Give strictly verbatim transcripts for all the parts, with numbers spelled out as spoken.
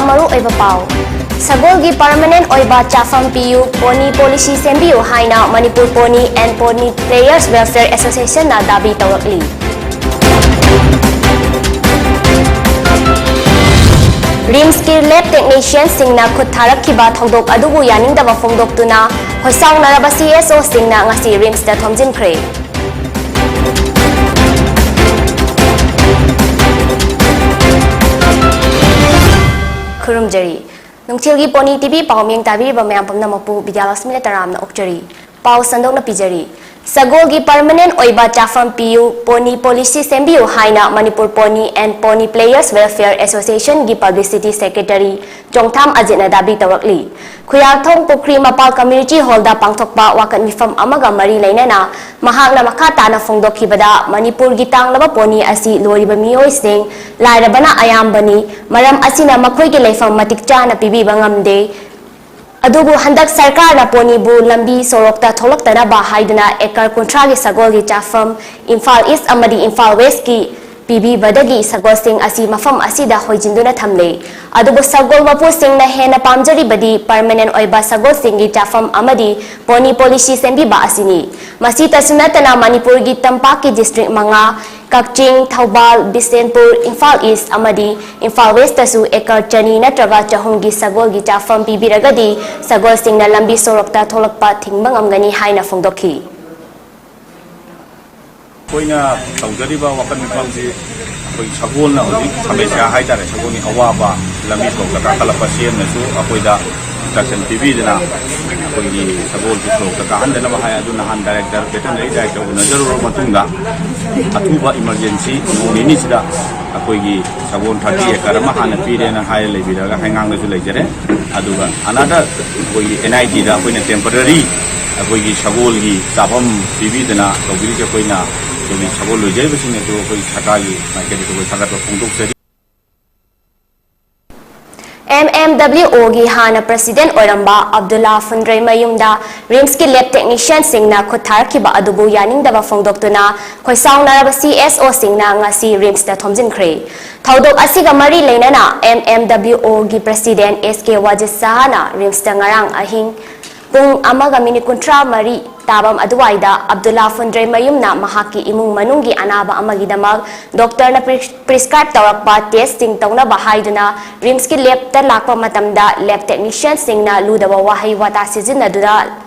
ꯃꯔꯨꯑꯣꯏꯕ ꯄꯥꯎ꯫ ꯁꯒꯣꯜꯒꯤ permanent ꯑꯣꯏꯕ ꯆꯥꯐꯝ ꯄꯤꯌꯨ, pony policy ꯁꯦꯝꯕꯤꯌꯨ ꯍꯥꯏꯅ Manipur Pony and Pony Players Welfare Association ꯅ ꯗꯥꯕꯤ ꯇꯧꯔꯛꯂꯤ꯫ RIMS ꯀꯤ lab technician ꯁꯤꯡꯅ ꯈꯨꯠ ꯊꯥꯔꯛꯈꯤꯕ ꯊꯧꯗꯣꯛ ꯑꯗꯨꯕꯨ ꯌꯥꯅꯤꯡꯗꯕ ꯐꯣꯡꯗꯣꯛꯇꯨꯅ ꯍꯣꯏꯁꯥꯎꯅꯔꯕ C S O ꯁꯤꯡꯅ ꯉꯁꯤ RIMS ꯇ ꯊꯣꯝꯖꯤꯟꯈ꯭ꯔꯦ꯫ ꯈꯨꯔꯨꯝꯖꯔꯤ꯫ ꯅꯨꯡꯊꯤꯜꯒꯤ Pony T V ꯄꯥꯎ ꯃꯤꯌꯦꯡ ꯇꯥꯕꯤꯔꯤꯕ ꯃꯌꯥꯝ ꯄꯨꯝꯅꯃꯛꯄꯨ ꯕꯤꯗ꯭ꯌꯥꯂꯛꯁꯃꯤꯅ ꯇꯔꯥꯝꯅ ꯑꯣꯛꯆꯔꯤ꯫ ꯄꯥꯎ ꯁꯟꯗꯣꯛꯅ ꯄꯤꯖꯔꯤ꯫ ꯁꯒꯣꯜꯒꯤ permanent ꯑꯣꯏꯕ ꯆꯥꯐꯝ ꯄꯤꯌꯨ, pony policy ꯁꯦꯝꯕꯤꯌꯨ ꯍꯥꯏꯅ Manipur Pony and Pony Players Welfare Association ꯒꯤ publicity secretary ꯆꯣꯡꯊꯥꯝ ꯑꯖꯤꯠꯅ ꯗꯥꯕꯤ ꯇꯧꯔꯛꯂꯤ꯫ ꯈꯨꯌꯥꯊꯣꯡ ꯄꯨꯈ꯭ꯔꯤ ꯃꯄꯥꯜ community hall ꯗ ꯄꯥꯡꯊꯣꯛꯄ ꯋꯥꯀꯠ ꯃꯤꯐꯝ ꯑꯃꯒ ꯃꯔꯤ ꯂꯩꯅꯅ ꯃꯍꯥꯛꯅ ꯃꯈꯥ ꯇꯥꯅ ꯐꯣꯡꯗꯣꯛꯈꯤꯕꯗ, ꯃꯅꯤꯄꯨꯔꯒꯤ ꯇꯥꯡꯂꯕ pony ꯑꯁꯤ ꯂꯣꯏꯔꯤꯕ ꯃꯤꯑꯣꯏꯁꯤꯡ ꯂꯥꯏꯔꯕꯅ ꯑꯌꯥꯝꯕꯅꯤ꯫ ꯃꯔꯝ ꯑꯁꯤꯅ ꯃꯈꯣꯏꯒꯤ ꯂꯩꯐꯝ ꯃꯇꯤꯛ ꯆꯥꯅ ꯄꯤꯕꯤꯕ ꯉꯝꯗꯦ꯫ ꯑꯗꯨꯕꯨ ꯍꯟꯗꯛ ꯁꯔꯀꯥꯔꯅ pony ꯕꯨ ꯂꯝꯕꯤ ꯁꯣꯔꯣꯛꯇ ꯊꯣꯛꯂꯛꯇꯅꯕ ꯍꯥꯏꯗꯨꯅ acre ꯀꯨꯟꯊ꯭ꯔꯥꯒꯤ ꯁꯒꯣꯜꯒꯤ ꯆꯥꯐꯝ ꯏꯝꯐꯥꯜ East ꯑꯃꯗꯤ ꯏꯝꯐꯥꯜ West ꯀꯤ ꯄꯤꯕꯤꯕꯗꯒꯤ ꯁꯒꯣꯜꯁꯤꯡ ꯑꯁꯤ ꯃꯐꯝ ꯑꯁꯤꯗ ꯍꯣꯏꯖꯤꯟꯗꯨꯅ ꯊꯝꯂꯦ꯫ ꯑꯗꯨꯕꯨ ꯁꯒꯣꯜ ꯃꯄꯨꯁꯤꯡꯅ ꯍꯦꯟꯅ ꯄꯥꯝꯖꯔꯤꯕꯗꯤ permanent ꯑꯣꯏꯕ ꯁꯒꯣꯜꯁꯤꯡꯒꯤ ꯆꯥꯐꯝ ꯑꯃꯗꯤ pony policy ꯁꯦꯝꯕꯤꯕ ꯑꯁꯤꯅꯤ꯫ ꯃꯁꯤꯇꯁꯨ ꯅꯠꯇꯅ ꯃꯅꯤꯄꯨꯔꯒꯤ ꯇꯝꯄꯥꯛꯀꯤ district ꯃꯉꯥ, ꯀꯛꯆꯤꯡ, ꯊꯧꯕꯥꯜ, ꯕꯤꯁꯦꯟꯄꯨꯔ, ꯏꯝꯐꯥꯜ East ꯑꯃꯗꯤ ꯏꯝꯐꯥꯜ West ꯇꯁꯨ acre ꯆꯅꯤ ꯅꯠꯇ꯭ꯔꯒ ꯆꯍꯨꯝꯒꯤ ꯁꯒꯣꯜꯒꯤ ꯆꯥꯐꯝ ꯄꯤꯕꯤꯔꯒꯗꯤ ꯁꯒꯣꯜꯁꯤꯡꯅ ꯂꯝꯕꯤ ꯁꯣꯔꯣꯛꯇ ꯊꯣꯛꯂꯛꯄ ꯊꯤꯡꯕ ꯉꯝꯒꯅꯤ ꯍꯥꯏꯅ ꯐꯣꯡꯗꯣꯛꯈꯤ꯫ ꯑꯩꯈꯣꯏꯅ ꯇꯧꯖꯔꯤꯕ ꯋꯥꯀꯠ ꯃꯤꯐꯝꯁꯤ ꯑꯩꯈꯣꯏ ꯁꯒꯣꯜꯅ ꯍꯧꯖꯤꯛ ꯁꯃꯁ꯭ꯌꯥ ꯍꯥꯏꯇꯥꯔꯦ, ꯁꯒꯣꯜꯒꯤ ꯑꯋꯥꯕ, ꯂꯝꯕꯤ ꯁꯣꯔꯣꯛꯇ ꯀꯥꯈꯠꯂꯛꯄ, C M ꯅꯁꯨ ꯑꯩꯈꯣꯏꯗ instruction ꯄꯤꯕꯤꯗꯅ ꯑꯩꯈꯣꯏꯒꯤ ꯁꯒꯣꯜꯁꯤ ꯁꯣꯔꯣꯛꯇ ꯀꯥꯍꯟꯗꯅꯕ ꯍꯥꯏ꯫ ꯑꯗꯨ ꯅꯍꯥꯟ director, veterinary director ꯎꯅꯖꯔꯨꯔꯕ ꯃꯇꯨꯡꯗ ꯑꯊꯨꯕ emergency ꯅꯣꯡ ꯅꯤꯅꯤꯁꯤꯗ ꯑꯩꯈꯣꯏꯒꯤ ꯁꯒꯣꯜ thirty acre ꯑꯃ ꯍꯥꯟꯅ ꯄꯤꯔꯦꯅ ꯍꯥꯏꯔ ꯂꯩꯕꯤꯔꯒ ꯍꯩꯉꯥꯡꯗꯁꯨ ꯂꯩꯖꯔꯦ꯫ ꯑꯗꯨꯒ another ꯑꯩꯈꯣꯏꯒꯤ N I T ꯗ ꯑꯩꯈꯣꯏꯅ temporary ꯑꯩꯈꯣꯏꯒꯤ ꯁꯒꯣꯜꯒꯤ ꯆꯥꯐꯝ ꯄꯤꯕꯤꯗꯅ ꯇꯧꯕꯤꯔꯤꯁꯦ ꯑꯩꯈꯣꯏꯅ ꯑꯩꯈꯣꯏꯒꯤ ꯁꯒꯣꯜ ꯂꯣꯏꯖꯔꯤꯕꯁꯤꯡꯅꯁꯨ ꯑꯩꯈꯣꯏ ꯁꯔꯀꯥꯔꯒꯤ ꯃꯥꯏꯀꯩꯗꯁꯨ ꯑꯩꯈꯣꯏ ꯊꯥꯒꯠꯄ ꯐꯣꯡꯗꯣꯛꯆꯔꯤ꯫ M ꯑꯦꯝ ꯗꯕ꯭ꯂꯤꯎ ꯑꯣꯒꯤ ꯍꯥꯟꯅ ꯄ꯭ꯔꯁꯤꯗꯦꯟ ꯑꯣꯏꯔꯝꯕ ꯑꯕꯗꯨꯜꯂꯥ ꯐꯨꯟꯗ꯭ꯔꯩꯃꯌꯨꯝꯗ ꯔꯤꯝꯁꯀꯤ ꯂꯦꯕ ꯇꯦꯛꯅꯤꯁꯤꯌꯟꯁꯤꯡꯅ ꯈꯨꯠ ꯊꯥꯔꯛꯈꯤꯕ ꯑꯗꯨꯕꯨ ꯌꯥꯅꯤꯡꯗꯕ ꯐꯣꯡꯗꯣꯛꯇꯨꯅ ꯈꯣꯏꯁꯥꯎꯅꯔꯕ ꯁꯤ ꯑꯦꯁ ꯑꯣꯁꯤꯡꯅ ꯉꯁꯤ ꯔꯤꯝꯁꯇ ꯊꯣꯝꯖꯤꯟꯈ꯭ꯔꯦ꯫ ꯊꯧꯗꯣꯛ ꯑꯁꯤꯒ ꯃꯔꯤ ꯂꯩꯅꯅ ꯑꯦꯝ ꯑꯦꯝ ꯗꯕ꯭ꯂꯤꯎ ꯑꯣꯒꯤ ꯄ꯭ꯔꯁꯤꯗꯦꯟ ꯑꯦꯁ ꯀꯦ ꯋꯥꯖꯤꯗ ꯁꯍꯥꯅ ꯔꯤꯝꯁꯇ ꯉꯔꯥꯡ ꯑꯍꯤꯡ ꯄꯨꯡ ꯑꯃꯒ ꯃꯤꯅꯤꯠ ꯀꯨꯟꯊ꯭ꯔꯥ ꯃꯔꯤ ꯇꯥꯕ ꯑꯗꯨꯋꯥꯏꯗ ꯑꯕꯗꯨꯜꯂꯥ ꯐꯨꯟꯗ꯭ꯔꯩꯃꯌꯨꯝꯅ ꯃꯍꯥꯛꯀꯤ ꯏꯃꯨꯡ ꯃꯅꯨꯡꯒꯤ ꯑꯅꯥꯕ ꯑꯃꯒꯤꯗꯃꯛ ꯗꯣꯛꯇꯔꯅ ꯄ꯭ꯔꯤꯁꯀ꯭ꯔꯥꯏꯕ ꯇꯧꯔꯛꯄ ꯇꯦꯁꯁꯤꯡ ꯇꯧꯅꯕ ꯍꯥꯏꯗꯨꯅ ꯔꯤꯝꯁꯀꯤ ꯂꯦꯕꯇ ꯂꯥꯛꯄ ꯃꯇꯝꯗ ꯂꯦꯕ ꯇꯦꯛꯅꯤꯁꯤꯌꯟꯁꯤꯡꯅ ꯂꯨꯗꯕ ꯋꯥꯍꯩ ꯋꯥꯇꯥ ꯁꯤꯖꯤꯟꯅꯗꯨꯅ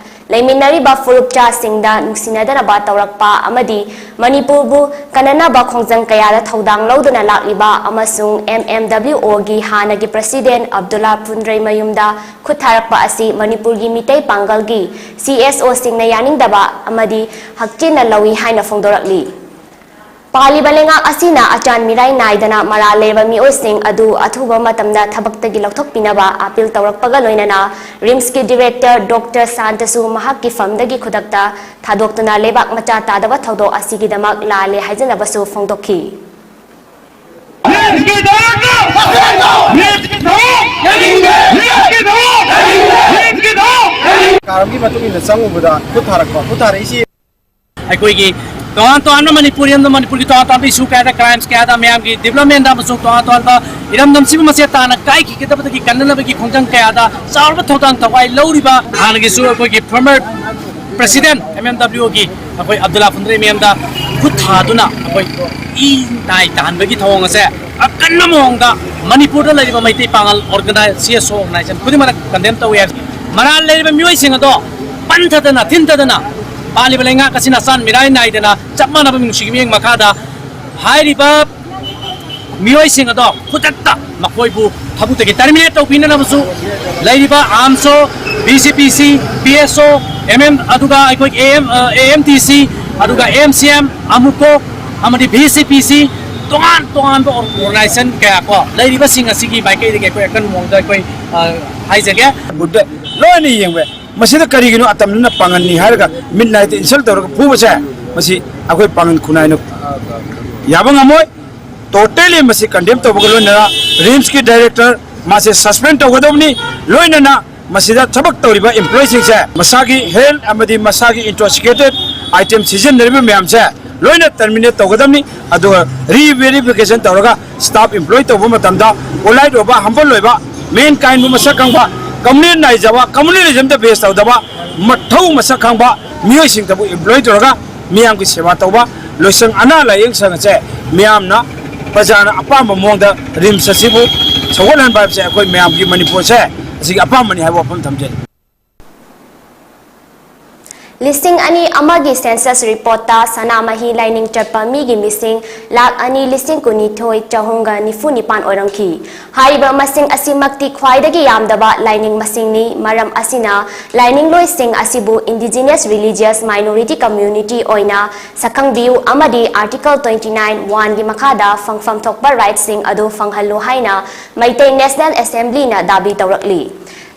ꯂꯩꯃꯤꯟꯅꯔꯤꯕ ꯐꯨꯔꯨꯞꯆꯥꯁꯤꯡꯗ ꯅꯨꯡꯁꯤꯅꯗꯅꯕ ꯇꯧꯔꯛꯄ ꯑꯃꯗꯤ ꯃꯅꯤꯄꯨꯔꯕꯨ ꯀꯟꯅꯅꯕ ꯈꯣꯡꯖꯪ ꯀꯌꯥꯗ ꯊꯧꯗꯥꯡ ꯂꯧꯗꯨꯅ ꯂꯥꯛꯂꯤꯕ ꯑꯃꯁꯨꯡ ꯑꯦꯝ ꯑꯦꯝ ꯗꯕ꯭ꯂꯤꯎ ꯑꯣꯒꯤ ꯍꯥꯟꯅꯒꯤ ꯄ꯭ꯔꯁꯤꯗꯦꯟ ꯑꯕꯗꯨꯜꯂꯥ ꯐꯨꯟꯗ꯭ꯔꯩꯃꯌꯨꯝꯗ ꯈꯨꯠ ꯊꯥꯔꯛꯄ ꯑꯁꯤ ꯃꯅꯤꯄꯨꯔꯒꯤ ꯃꯤꯇꯩ ꯄꯥꯡꯒꯜꯒꯤ ꯁꯤ ꯑꯦꯁ ꯑꯣꯁꯤꯡꯅ ꯌꯥꯅꯤꯡꯗꯕ ꯑꯃꯗꯤ ꯍꯛꯆꯤꯟꯅ ꯂꯧꯏ ꯍꯥꯏꯅ ꯐꯣꯡꯗꯣꯔꯛꯂꯤ꯫ ꯄꯥꯜꯂꯤꯕ ꯂꯩꯉꯥꯛ ꯑꯁꯤꯅ ꯑꯆꯥꯟ ꯃꯤꯔꯥꯏ ꯅꯥꯏꯗꯅ ꯃꯔꯥꯜ ꯂꯩꯔꯕ ꯃꯤꯑꯣꯏꯁꯤꯡ ꯑꯗꯨ ꯑꯊꯨꯕ ꯃꯇꯝꯗ ꯊꯕꯛꯇꯒꯤ ꯂꯧꯊꯣꯛꯄꯤꯅꯕ ꯑꯥꯄꯤꯜ ꯇꯧꯔꯛꯄꯒ ꯂꯣꯏꯅꯅ ꯔꯤꯝꯁꯀꯤ ꯗꯤꯔꯦꯛꯇꯔ ꯗꯣꯛꯇꯔ ꯁꯥꯟꯇꯁꯨ ꯃꯍꯥꯛꯀꯤ ꯐꯝꯗꯒꯤ ꯈꯨꯗꯛꯇ ꯊꯥꯗꯣꯛꯇꯨꯅ ꯂꯩꯕꯥꯛ ꯃꯆꯥ ꯇꯥꯗꯕ ꯊꯧꯗꯣꯛ ꯑꯁꯤꯒꯤꯗꯃꯛ ꯂꯥꯜꯂꯦ ꯍꯥꯏꯖꯅꯕꯁꯨ ꯐꯣꯡꯗꯣꯛꯈꯤ꯫ ꯀꯥꯔꯝꯒꯤ ꯃꯇꯨꯡ ꯏꯟꯅ ꯆꯪꯉꯨꯕꯗ ꯈꯨꯠ ꯊꯥꯔꯛꯄ, ꯈꯨꯠ ꯊꯥꯔꯛꯏꯁꯤ ꯑꯩꯈꯣꯏꯒꯤ ꯇꯣꯉꯥꯟ ꯇꯣꯉꯥꯟꯕ ꯃꯅꯤꯄꯨꯔ ꯏꯔꯝꯗꯝ, ꯃꯅꯤꯄꯨꯔꯒꯤ ꯇꯣꯉꯥꯟ ꯇꯣꯉꯥꯟꯕ ꯏꯁꯨ ꯀꯌꯥꯗ, ꯀ꯭ꯔꯥꯏꯝꯁ ꯀꯌꯥꯗ, ꯃꯌꯥꯝꯒꯤ ꯗꯤꯕ꯭ꯂꯞꯃꯦꯟꯗ ꯑꯃꯁꯨꯡ ꯇꯣꯉꯥꯟ ꯇꯣꯉꯥꯟꯕ ꯏꯔꯝꯗꯝꯁꯤꯕꯨ ꯃꯆꯦꯠ ꯇꯥꯅ ꯀꯥꯏꯈꯤꯒꯗꯕꯗꯒꯤ ꯀꯟꯅꯅꯕꯒꯤ ꯈꯣꯡꯖꯪ ꯀꯌꯥꯗ ꯆꯥꯎꯔꯕ ꯊꯧꯗꯥꯡ ꯊꯋꯥꯏ ꯂꯧꯔꯤꯕ ꯍꯥꯟꯅꯒꯤꯁꯨ ꯑꯩꯈꯣꯏꯒꯤ ꯐꯣꯔꯃꯔ ꯄ꯭ꯔꯁꯤꯗꯦꯟ ꯑꯦꯝ ꯑꯦꯝ ꯗꯕ꯭ꯂꯤꯎꯒꯤ ꯑꯩꯈꯣꯏ ꯑꯕꯗꯨꯜꯂꯥ ꯐꯨꯟꯗ꯭ꯔꯩ ꯃꯌꯥꯝꯗ ꯈꯨꯠ ꯊꯥꯗꯨꯅ ꯑꯩꯈꯣꯏ ꯏ ꯅꯥꯏ ꯇꯥꯍꯟꯕꯒꯤ ꯊꯧꯑꯣꯡ ꯑꯁꯦ ꯑꯀꯟꯕ ꯃꯑꯣꯡꯗ ꯃꯅꯤꯄꯨꯔꯗ ꯂꯩꯔꯤꯕ ꯃꯩꯇꯩ ꯄꯥꯉꯜ ꯑꯣꯔꯒꯅꯥꯏ-, ꯁꯤ ꯑꯦꯁ ꯑꯣ ꯑꯣꯔꯒꯅꯥꯏꯖꯦꯁꯟ ꯈꯨꯗꯤꯡꯃꯛꯅ ꯀꯟꯗꯦꯝ ꯇꯧꯏ ꯍꯥꯏ꯫ ꯃꯔꯥꯜ ꯂꯩꯔꯤꯕ ꯃꯤꯑꯣꯏꯁꯤꯡ ꯑꯗꯣ ꯄꯟꯊꯗꯅ ꯊꯤꯟꯊꯗꯅ ꯄꯥꯜꯂꯤꯕ ꯂꯩꯉꯥꯛ ꯑꯁꯤꯅ ꯑꯆꯥꯟ ꯃꯤꯔꯥꯏ ꯅꯥꯏꯗꯅ ꯆꯞ ꯃꯥꯟꯅꯕ ꯃꯤꯅꯨꯡꯁꯤꯒꯤ ꯃꯤꯠꯌꯦꯡ ꯃꯈꯥꯗ ꯍꯥꯏꯔꯤꯕ ꯃꯤꯑꯣꯏꯁꯤꯡ ꯑꯗꯣ ꯈꯨꯗꯛꯇ ꯃꯈꯣꯏꯕꯨ ꯊꯕꯛꯇꯒꯤ ꯇꯔꯃꯤꯅꯦꯠ ꯇꯧꯕꯤꯅꯅꯕꯁꯨ ꯂꯩꯔꯤꯕ ꯑꯥꯝꯁꯣ, ꯕꯤ ꯁꯤ ꯄꯤ ꯁꯤ, ꯄꯤ ꯑꯦꯁ ꯑꯣ, ꯑꯦꯝ ꯑꯦꯝ, ꯑꯗꯨꯒ ꯑꯩꯈꯣꯏ ꯑꯦ ꯑꯦꯝ, ꯑ, ꯑꯦ ꯑꯦꯝ ꯇꯤ ꯁꯤ, ꯑꯗꯨꯒ ꯑꯦꯝ ꯁꯤ ꯑꯦꯝ, ꯑꯃꯨꯀꯣ ꯑꯃꯗꯤ ꯚꯤ ꯁꯤ ꯄꯤ ꯁꯤ, ꯇꯣꯉꯥꯟ ꯇꯣꯉꯥꯟꯕ ꯑꯣꯔꯒꯅꯥꯏꯖꯦꯁꯟ ꯀꯌꯥ ꯀꯣ ꯂꯩꯔꯤꯕꯁꯤꯡ ꯑꯁꯤꯒꯤ ꯃꯥꯏꯀꯩꯗꯒꯤ ꯑꯩꯈꯣꯏ ꯑꯀꯟꯕ ꯃꯑꯣꯡꯗ ꯑꯩꯈꯣꯏ, ꯑ, ꯍꯥꯏꯖꯒꯦ꯫ ꯕꯨꯠꯇ ꯂꯣꯏꯅ ꯌꯦꯡꯕ ꯌꯥꯏ꯫ ꯃꯁꯤꯗ ꯀꯔꯤꯒꯤꯅꯣ ꯑꯇꯝꯅꯅ ꯄꯥꯡꯒꯜꯅꯤ ꯍꯥꯏꯔꯒ ꯃꯤꯠ ꯅꯥꯏꯠꯇ ꯏꯟꯁꯜ ꯇꯧꯔꯒ ꯐꯨꯕꯁꯦ? ꯃꯁꯤ ꯑꯩꯈꯣꯏ ꯄꯥꯡꯒꯜ ꯈꯨꯟꯅꯥꯏꯅ ꯌꯥꯕ ꯉꯝꯃꯣꯏ꯫ ꯇꯣꯇꯦꯂꯤ ꯃꯁꯤ ꯀꯟꯗꯦꯝ ꯇꯧꯕꯒ ꯂꯣꯏꯅꯅ ꯔꯤꯝꯁꯀꯤ ꯗꯥꯏꯔꯦꯛꯇꯔ ꯃꯥꯁꯦ ꯁꯁꯄꯦꯟ ꯇꯧꯒꯗꯕꯅꯤ꯫ ꯂꯣꯏꯅꯅ ꯃꯁꯤꯗ ꯊꯕꯛ ꯇꯧꯔꯤꯕ ꯏꯝꯄ꯭ꯂꯣꯌꯤꯁꯤꯡꯁꯦ ꯃꯁꯥꯒꯤ ꯍꯦꯜꯊ ꯑꯃꯗꯤ ꯃꯁꯥꯒꯤ ꯏꯟꯇꯣꯛꯁꯤꯀꯦꯇꯦꯠ ꯑꯥꯏꯇꯦꯝ ꯁꯤꯖꯤꯟꯅꯔꯤꯕ ꯃꯌꯥꯝꯁꯦ ꯂꯣꯏꯅ ꯇꯔꯃꯤꯅꯦꯠ ꯇꯧꯒꯗꯕꯅꯤ꯫ ꯑꯗꯨꯒ ꯔꯤꯚꯦꯔꯤꯐꯤꯀꯦꯁꯟ ꯇꯧꯔꯒ ꯁ꯭ꯇꯥꯐ ꯏꯝꯄ꯭ꯂꯣꯏ ꯇꯧꯕ ꯃꯇꯝꯗ ꯄꯣꯂꯥꯏꯠ ꯑꯣꯏꯕ, ꯍꯝꯕꯜ ꯑꯣꯏꯕ, ꯃꯦꯟ ꯀꯥꯏꯟꯕꯨ ꯃꯁꯛ ꯈꯪꯕ, ꯀꯝꯃꯨꯅꯤꯇꯤ ꯅꯥꯏꯖꯕ, ꯀꯝꯃꯨꯅꯤꯇꯤꯖꯝꯗ ꯕꯦꯁ ꯇꯧꯗꯕ, ꯃꯊꯧ ꯃꯁꯛ ꯈꯪꯕ ꯃꯤꯑꯣꯏꯁꯤꯡꯗꯕꯨ ꯏꯝꯄ꯭ꯂꯣꯏ ꯇꯧꯔꯒ ꯃꯤꯌꯥꯝꯒꯤ ꯁꯦꯕꯥ ꯇꯧꯕ, ꯂꯣꯏꯁꯪ ꯑꯅꯥ ꯂꯥꯏꯌꯦꯡ ꯁꯪ ꯑꯁꯦ ꯃꯤꯌꯥꯝꯅ ꯄ꯭ꯔꯖꯥꯅ ꯑꯄꯥꯝꯕ ꯃꯑꯣꯡꯗ ꯔꯤꯝꯁ ꯑꯁꯤꯕꯨ ꯁꯧꯒꯠꯍꯟꯕ ꯍꯥꯏꯕꯁꯦ ꯑꯩꯈꯣꯏ ꯃꯌꯥꯝꯒꯤ ꯃꯅꯤꯄꯨꯔꯁꯦ ꯑꯁꯤꯒꯤ ꯑꯄꯥꯝꯕꯅꯤ ꯍꯥꯏꯕ ꯋꯥꯐꯝ ꯊꯝꯖꯔꯤ꯫ ꯂꯤꯁꯤꯡ ꯑꯅꯤ ꯑꯃꯒꯤ ꯁꯦꯟꯁꯁ ꯔꯤꯄꯣꯔꯠꯇ ꯁꯅꯥꯃꯍꯤ ꯂꯥꯏꯅꯤꯡ ꯆꯠꯄ ꯃꯤꯒꯤ ꯃꯤꯁꯤꯡ ꯂꯥꯈ ꯑꯅꯤ ꯂꯤꯁꯤꯡ ꯀꯨꯟꯅꯤꯊꯣꯏ ꯆꯍꯨꯝꯒ ꯅꯤꯐꯨ ꯅꯤꯄꯥꯟ ꯑꯣꯏꯔꯝꯈꯤ꯫ ꯍꯥꯏꯔꯤꯕ ꯃꯁꯤꯡ ꯑꯁꯤꯃꯛꯇꯤ ꯈ꯭ꯋꯥꯏꯗꯒꯤ ꯌꯥꯝꯗꯕ ꯂꯥꯏꯅꯤꯡ ꯃꯁꯤꯡꯅꯤ꯫ ꯃꯔꯝ ꯑꯁꯤꯅ ꯂꯥꯏꯅꯤꯡꯂꯣꯏꯁꯤꯡ ꯑꯁꯤꯕꯨ indigenous religious minority community ꯑꯣꯏꯅ ꯁꯛꯈꯪꯕꯤꯌꯨ ꯑꯃꯗꯤ Article twenty nine one ꯒꯤ ꯃꯈꯥꯗ ꯐꯪꯐꯝ ꯊꯣꯛꯄ ꯔꯥꯏꯠꯁꯤꯡ ꯑꯗꯨ ꯐꯪꯍꯜꯂꯨ ꯍꯥꯏꯅ ꯃꯩꯇꯩ ꯅꯦꯁꯅꯦꯜ ꯑꯦꯁꯦꯝꯕ꯭ꯂꯤꯅ ꯗꯥꯕꯤ ꯇꯧꯔꯛꯂꯤ꯫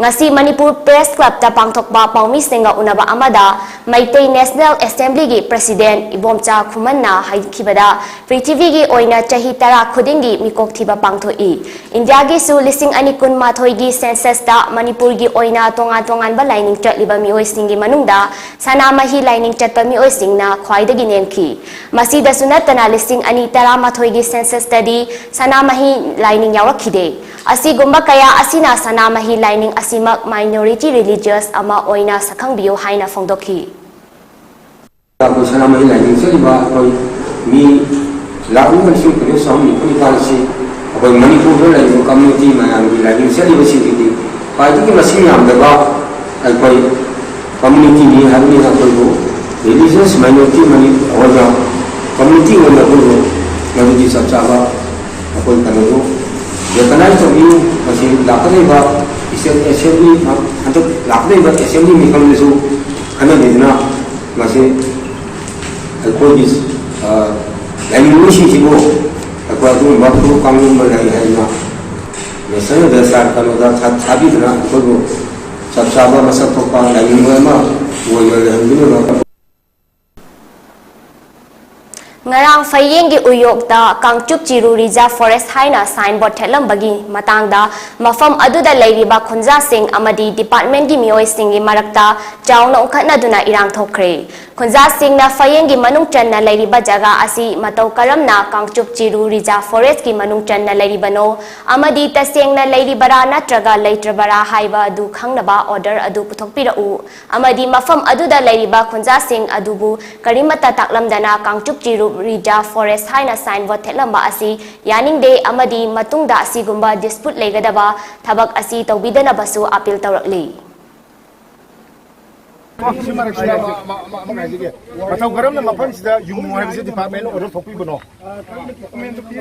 ꯉꯁꯤ ꯃꯅꯤꯄꯨꯔ ꯄ꯭ꯔꯦꯁ ꯀ꯭ꯂꯕꯇ ꯄꯥꯡꯊꯣꯛꯄ ꯄꯥꯎꯃꯤꯁꯤꯡꯒ ꯎꯅꯕ ꯑꯃꯗ ꯃꯩꯇꯩ ꯅꯦꯁꯅꯦꯜ ꯑꯦꯁꯦꯝꯕ꯭ꯂꯤꯒꯤ ꯄ꯭ꯔꯁꯤꯗꯦꯟꯠ ꯏꯕꯣꯝꯆꯥ ꯈꯨꯃꯟꯅ ꯍꯥꯏꯈꯤꯕꯗ, ꯄ꯭ꯔꯤꯊꯤꯕꯤꯒꯤ ꯑꯣꯏꯅ ꯆꯍꯤ ꯇꯔꯥ ꯈꯨꯗꯤꯡꯒꯤ ꯃꯤꯀꯣꯛ ꯊꯤꯕ ꯄꯥꯡꯊꯣꯛꯏ꯫ ꯏꯟꯗꯤꯌꯥꯒꯤꯁꯨ ꯂꯤꯁꯤꯡ ꯑꯅꯤ ꯀꯨꯟꯃꯥꯊꯣꯏꯒꯤ ꯁꯦꯟꯁꯁꯇ ꯃꯅꯤꯄꯨꯔꯒꯤ ꯑꯣꯏꯅ ꯇꯣꯉꯥꯟ ꯇꯣꯉꯥꯟꯕ ꯂꯥꯏꯅꯤꯡ ꯆꯠꯂꯤꯕ ꯃꯤꯑꯣꯏꯁꯤꯡꯒꯤ ꯃꯅꯨꯡꯗ ꯁꯅꯥꯃꯍꯤ ꯂꯥꯏꯅꯤꯡ ꯆꯠꯄ ꯃꯤꯑꯣꯏꯁꯤꯡꯅ ꯈ꯭ꯋꯥꯏꯗꯒꯤ ꯅꯦꯝꯈꯤ꯫ ꯃꯁꯤꯗꯁꯨ ꯅꯠꯇꯅ ꯂꯤꯁꯤꯡ ꯑꯅꯤ ꯇꯔꯥꯃꯥꯊꯣꯏꯒꯤ ꯁꯦꯟꯁꯁꯇꯗꯤ ꯁꯅꯥꯃꯍꯤ ꯂꯥꯏꯅꯤꯡ ꯌꯥꯎꯔꯛꯈꯤꯗꯦ꯫ ꯑꯁꯤꯒꯨꯝꯕ ꯀꯌꯥ ꯑꯁꯤꯅ ꯁꯅꯥꯃꯍꯤ ꯂꯥꯏꯅꯤꯡ ꯑꯁꯤꯃꯛ minority religious ꯑꯃ ꯑꯣꯏꯅ ꯁꯛꯈꯪꯕꯤꯌꯨ ꯍꯥꯏꯅ ꯐꯣꯡꯗꯣꯛꯈꯤ꯫ ꯑꯩꯈꯣꯏ ꯁꯅꯥꯃꯍꯤ ꯂꯥꯏꯅꯤꯡ ꯆꯠꯂꯤꯕ ꯑꯩꯈꯣꯏ ꯃꯤ ꯂꯥꯈ ꯑꯅꯤꯒ ꯂꯤꯁꯤꯡ ꯀꯨꯟꯃꯔꯤ ꯆꯍꯨꯝ ꯅꯤꯐꯨ ꯅꯤꯄꯥꯜ ꯑꯁꯤ ꯑꯩꯈꯣꯏ ꯃꯅꯤꯄꯨꯔꯗ ꯂꯩꯔꯤꯕ ꯀꯝꯃ꯭ꯌꯨꯅꯤꯇꯤ ꯃꯌꯥꯝꯒꯤ ꯂꯥꯏꯅꯤꯡ ꯆꯠꯂꯤꯕꯁꯤꯡꯒꯤꯗꯤ ꯈ꯭ꯋꯥꯏꯗꯒꯤ ꯃꯁꯤꯡ ꯌꯥꯝꯗꯕ ꯑꯩꯈꯣꯏ ꯀꯝꯃ꯭ꯌꯨꯅꯤꯇꯤꯅꯤ ꯍꯥꯏꯕꯅꯤꯅ ꯑꯩꯈꯣꯏꯕꯨ religious minority ꯑꯣꯏꯅ ꯀꯝꯃ꯭ꯌꯨꯅꯤꯇꯤ ꯑꯣꯏꯅ ꯑꯩꯈꯣꯏꯕꯨ ꯃꯗꯨꯒꯤ ꯆꯞ ꯆꯥꯕ ꯑꯩꯈꯣꯏ ꯀꯩꯅꯣꯕꯨ recognize ꯇꯧꯕꯤꯌꯨ꯫ ꯃꯁꯤ ꯂꯥꯛꯀꯗꯧꯔꯤꯕ state assembly, ꯍꯟꯗꯛ ꯂꯥꯛꯀꯗꯧꯔꯤꯕ assembly ꯃꯤꯐꯝꯗꯁꯨ ꯈꯟꯅꯕꯤꯗꯨꯅ ꯃꯁꯤ ꯑꯩꯈꯣꯏꯒꯤ ꯂꯥꯏꯅꯤꯡꯕꯁꯤꯡꯁꯤꯕꯨ ꯑꯩꯈꯣꯏ ꯑꯗꯨꯒꯨꯝꯕ ꯐꯨꯔꯨꯞ ꯀꯥꯡꯂꯣꯟ ꯑꯃ ꯂꯩ ꯍꯥꯏꯗꯅ national registrar ꯀꯩꯅꯣꯗ ꯊꯥꯕꯤꯗꯨꯅ ꯑꯩꯈꯣꯏꯕꯨ ꯆꯞ ꯆꯥꯕ ꯃꯁꯛ ꯊꯣꯛꯄ ꯂꯥꯏꯅꯤꯡꯕ ꯑꯃ ꯑꯣꯏꯅ ꯂꯩꯍꯟꯕꯤꯅꯕ꯫ ꯉꯔꯥꯡ ꯐꯌꯦꯡꯒꯤ ꯎꯌꯣꯛꯇ ꯀꯥꯡꯆꯨꯞ ꯆꯤꯔꯨ Reserve Forest ꯍꯥꯏꯅ signboard ꯊꯦꯠꯂꯝꯕꯒꯤ ꯃꯇꯥꯡꯗ ꯃꯐꯝ ꯑꯗꯨꯗ ꯂꯩꯔꯤꯕ ꯈꯨꯟꯖꯥꯁꯤꯡ ꯑꯃꯗꯤ departmentꯀꯤ ꯃꯤꯑꯣꯏꯁꯤꯡꯒꯤ ꯃꯔꯛꯇ ꯆꯥꯎꯅ ꯎꯪꯈꯠꯅꯗꯨꯅ ꯏꯔꯥꯡ ꯊꯣꯛꯈ꯭ꯔꯦ꯫ ꯈꯨꯟꯖꯥꯁꯤꯡꯅ ꯐꯌꯦꯡꯒꯤ ꯃꯅꯨꯡ ꯆꯟꯅ ꯂꯩꯔꯤꯕ ꯖꯒꯥ ꯑꯁꯤ ꯃꯇꯧ ꯀꯔꯝꯅ ꯀꯥꯡꯆꯨꯞ ꯆꯤꯔꯨ Reserve Forestꯀꯤ ꯃꯅꯨꯡ ꯆꯟꯅ ꯂꯩꯔꯤꯕꯅꯣ ꯑꯃꯗꯤ ꯇꯁꯦꯡꯅ ꯂꯩꯔꯤꯕꯔꯥ ꯅꯠꯇ꯭ꯔꯒ ꯂꯩꯇ꯭ꯔꯕꯔꯥ ꯍꯥꯏꯕ ꯑꯗꯨ ꯈꯪꯅꯕ order ꯑꯗꯨ ꯄꯨꯊꯣꯛꯄꯤꯔꯛꯎ ꯑꯃꯗꯤ ꯃꯐꯝ ꯑꯗꯨꯗ ꯂꯩꯔꯤꯕ ꯈꯨꯟꯖꯥꯁꯤꯡ ꯑꯗꯨꯕꯨ ꯀꯔꯤꯃꯠꯇ ꯇꯥꯛꯂꯝꯗꯅ ꯀꯥꯡꯆꯨꯞ ꯆꯤꯔꯨ Reserve Forest ꯍꯥꯏꯅ signboard ꯊꯦꯠꯂꯝꯕ ꯑꯁꯤ ꯌꯥꯅꯤꯡꯗꯦ ꯑꯃꯗꯤ ꯃꯇꯨꯡꯗ ꯑꯁꯤꯒꯨꯝꯕ dispute ꯂꯩꯒꯗꯕ ꯊꯕꯛ ꯑꯁꯤ ꯇꯧꯕꯤꯗꯅꯕꯁꯨ appeal ꯇꯧꯔꯛꯂꯤ꯫ ꯁꯤ ꯃꯔꯛꯁꯤꯗ ꯑꯃ, ꯑꯃ, ꯑꯃ, ꯑꯃ ꯍꯥꯏꯖꯒꯦ꯫ ꯃꯇꯧ ꯀꯔꯝꯅ ꯃꯐꯝꯁꯤꯗ ꯌꯨꯡꯉꯨ ꯍꯥꯏꯕꯁꯤ department order ꯊꯣꯛꯄꯤꯕꯅꯣ?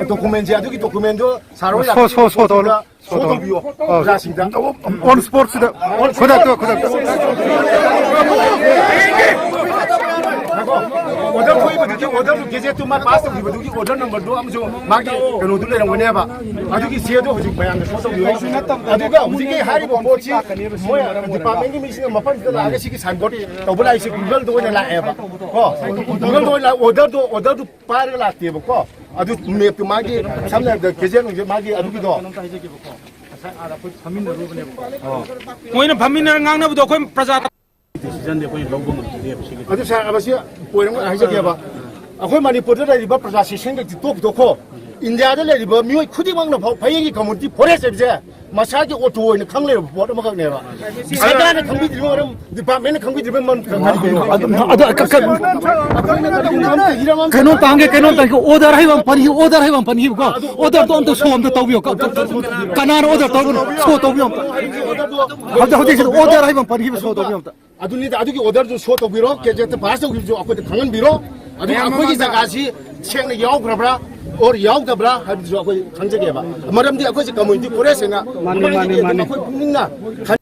Documentꯁꯦ, ꯑꯗꯨꯒꯤ documentꯗꯣ ꯁꯥꯔ ꯍꯣꯏ ꯁꯣ, ꯁꯣ, ꯁꯣ ꯇꯧꯔꯣ꯫ ꯁꯣ ꯇꯧꯕꯤꯌꯣ꯫ ꯑꯥ꯫ ꯑꯣꯖꯥꯁꯤꯡꯗ꯫ On spotꯁꯤꯗ꯫ ꯈꯨꯗꯛꯇ, ꯈꯨꯗꯛꯇ꯫ Order ꯊꯣꯛꯏꯕꯗꯨꯒꯤ, order ꯒꯦꯖꯦꯠꯇꯨ ꯃꯥ pass ꯇꯧꯈꯤꯕꯗꯨꯒꯤ order numberꯗꯨ ꯑꯃꯁꯨ ꯃꯥꯒꯤ ꯀꯩꯅꯣꯗꯨ ꯂꯩꯔꯝꯒꯅꯦꯕ꯫ ꯑꯗꯨꯒꯤ ꯆꯦꯗꯣ ꯍꯧꯖꯤꯛ ꯃꯌꯥꯝꯅ show ꯇꯧꯕꯤꯌꯨ꯫ ꯑꯗꯨꯒ ꯍꯧꯖꯤꯛꯀꯤ ꯍꯥꯏꯔꯤꯕ ꯄꯣꯠꯁꯤ ꯃꯣꯏ departmentꯀꯤ ꯃꯤꯁꯤꯡꯅ ꯃꯐꯝꯁꯤꯗ ꯂꯥꯛꯑꯒ ꯁꯤꯒꯤ signboard ꯇꯧꯕ ꯂꯥꯛꯏꯁꯦ Googleꯗ ꯑꯣꯏꯅ ꯂꯥꯛꯑꯦꯕ꯫ ꯀꯣ? Googleꯗ ꯑꯣꯏꯅ orderꯗꯣ, orderꯗꯨ ꯄꯥꯏꯔꯒ ꯂꯥꯛꯇꯦꯕꯀꯣ꯫ ꯑꯗꯨ mapꯇꯨ ꯃꯥꯒꯤ, ꯁꯝꯅ ꯍꯥꯏꯔꯕꯗ ꯒꯦꯖꯦꯠ ꯅꯨꯡꯖꯦꯠ ꯃꯥꯒꯤ ꯑꯗꯨꯒꯤꯗꯣ꯫ ꯃꯣꯏꯅ ꯐꯝꯃꯤꯟꯅꯔ ꯉꯥꯡꯅꯕꯗꯣ ꯑꯩꯈꯣꯏ ꯄ꯭ꯔꯖꯥ decisionꯗꯤ ꯑꯩꯈꯣꯏꯅ ꯂꯧꯕ ꯉꯝꯖꯗꯦꯕ ꯁꯤꯒꯤ꯫ ꯑꯗꯨ ꯁꯥꯔ, ꯃꯁꯤ point ꯑꯃ ꯍꯥꯏꯖꯒꯦꯕ꯫ ꯑꯩꯈꯣꯏ ꯃꯅꯤꯄꯨꯔꯗ ꯂꯩꯔꯤꯕ ꯄ꯭ꯔꯖꯥ ꯁꯦꯁꯟꯒ ꯇꯣꯛꯈꯤꯗꯣꯛꯈꯣ꯫ ꯏꯟꯗꯤꯌꯥꯗ ꯂꯩꯔꯤꯕ ꯃꯤꯑꯣꯏ ꯈꯨꯗꯤꯡꯃꯛꯅ ꯐꯥꯎ ꯐꯌꯦꯡꯒꯤ community forest ꯍꯥꯏꯕꯁꯦ ꯃꯁꯥꯒꯤ ꯑꯣꯇꯣ ꯑꯣꯏꯅ ꯈꯪ ꯂꯩꯔꯕ ꯄꯣꯠ ꯑꯃꯈꯛꯅꯦꯕ꯫ ꯁꯔꯀꯥꯔꯅ ꯈꯪꯕꯤꯗ꯭ꯔꯤꯕ ꯃꯔꯝ, departmentꯅ ꯈꯪꯕꯤꯗ꯭ꯔꯤꯕ ꯃꯔꯝ ꯀꯔꯤꯒꯤꯅꯣ? ꯑꯗꯨꯝ, ꯑꯗꯨ, ꯀ-, ꯀ-, ꯑꯩꯈꯣꯏꯅ ꯀꯔꯤꯒꯨꯝꯕ ꯑꯝꯇ ꯏꯔꯝ ꯑꯝꯇ ꯀꯩꯅꯣꯝꯇ ꯍꯪꯒꯦ, ꯀꯩꯅꯣꯝꯇ ꯍꯪꯒꯦ꯫ Order ꯍꯥꯏꯕ ꯑꯃ ꯄꯟꯈꯤ, order ꯍꯥꯏꯕ ꯑꯃ ꯄꯟꯈꯤꯕꯀꯣ꯫ Orderꯗꯣ ꯑꯝꯇ show ꯑꯝꯇ ꯇꯧꯕꯤꯌꯣ꯫ ꯀ-, ꯀ-, ꯀ-, ꯀꯅꯥꯅ order ꯇꯧꯕꯅꯣ? Show ꯇꯧꯕꯤꯌꯣ ꯑꯝꯇ꯫ ꯍꯧꯖꯤꯛ, ꯍꯧꯖꯤꯛꯁꯤꯗ order ꯍꯥꯏꯕ ꯑꯃ ꯄꯟꯈꯤꯕ show ꯇꯧꯕꯤꯌꯣ ꯑꯝꯇ꯫ ꯑꯗꯨꯅꯤꯗ, ꯑꯗꯨꯒꯤ orderꯗꯨ show ꯇꯧꯕꯤꯔꯣ, ꯒꯦꯖꯦꯠꯇ pass ꯇꯧꯈꯤꯕꯁꯨ ꯑꯩꯈꯣꯏꯗ ꯈꯪꯍꯟꯕꯤꯔꯣ꯫ ꯑꯗꯨꯒ ꯑꯩꯈꯣꯏꯒꯤ ꯖꯒꯥꯁꯤ ꯁꯦꯡꯅ ꯌꯥꯎꯈ꯭ꯔꯕ꯭ꯔꯥ or ꯌꯥꯎꯗꯕ꯭ꯔꯥ ꯍꯥꯏꯕꯗꯨꯁꯨ ꯑꯩꯈꯣꯏ ꯈꯪꯖꯒꯦꯕ꯫ ꯃꯔꯝꯗꯤ ꯑꯩꯈꯣꯏꯁꯦ community forest ꯍꯥꯏꯅ ꯃꯥꯅꯤ, ꯃꯥꯅꯤ, ꯃꯥꯅꯤ꯫ ꯑꯩꯈꯣꯏ ꯄꯨꯛꯅꯤꯡꯅ ꯈꯟ-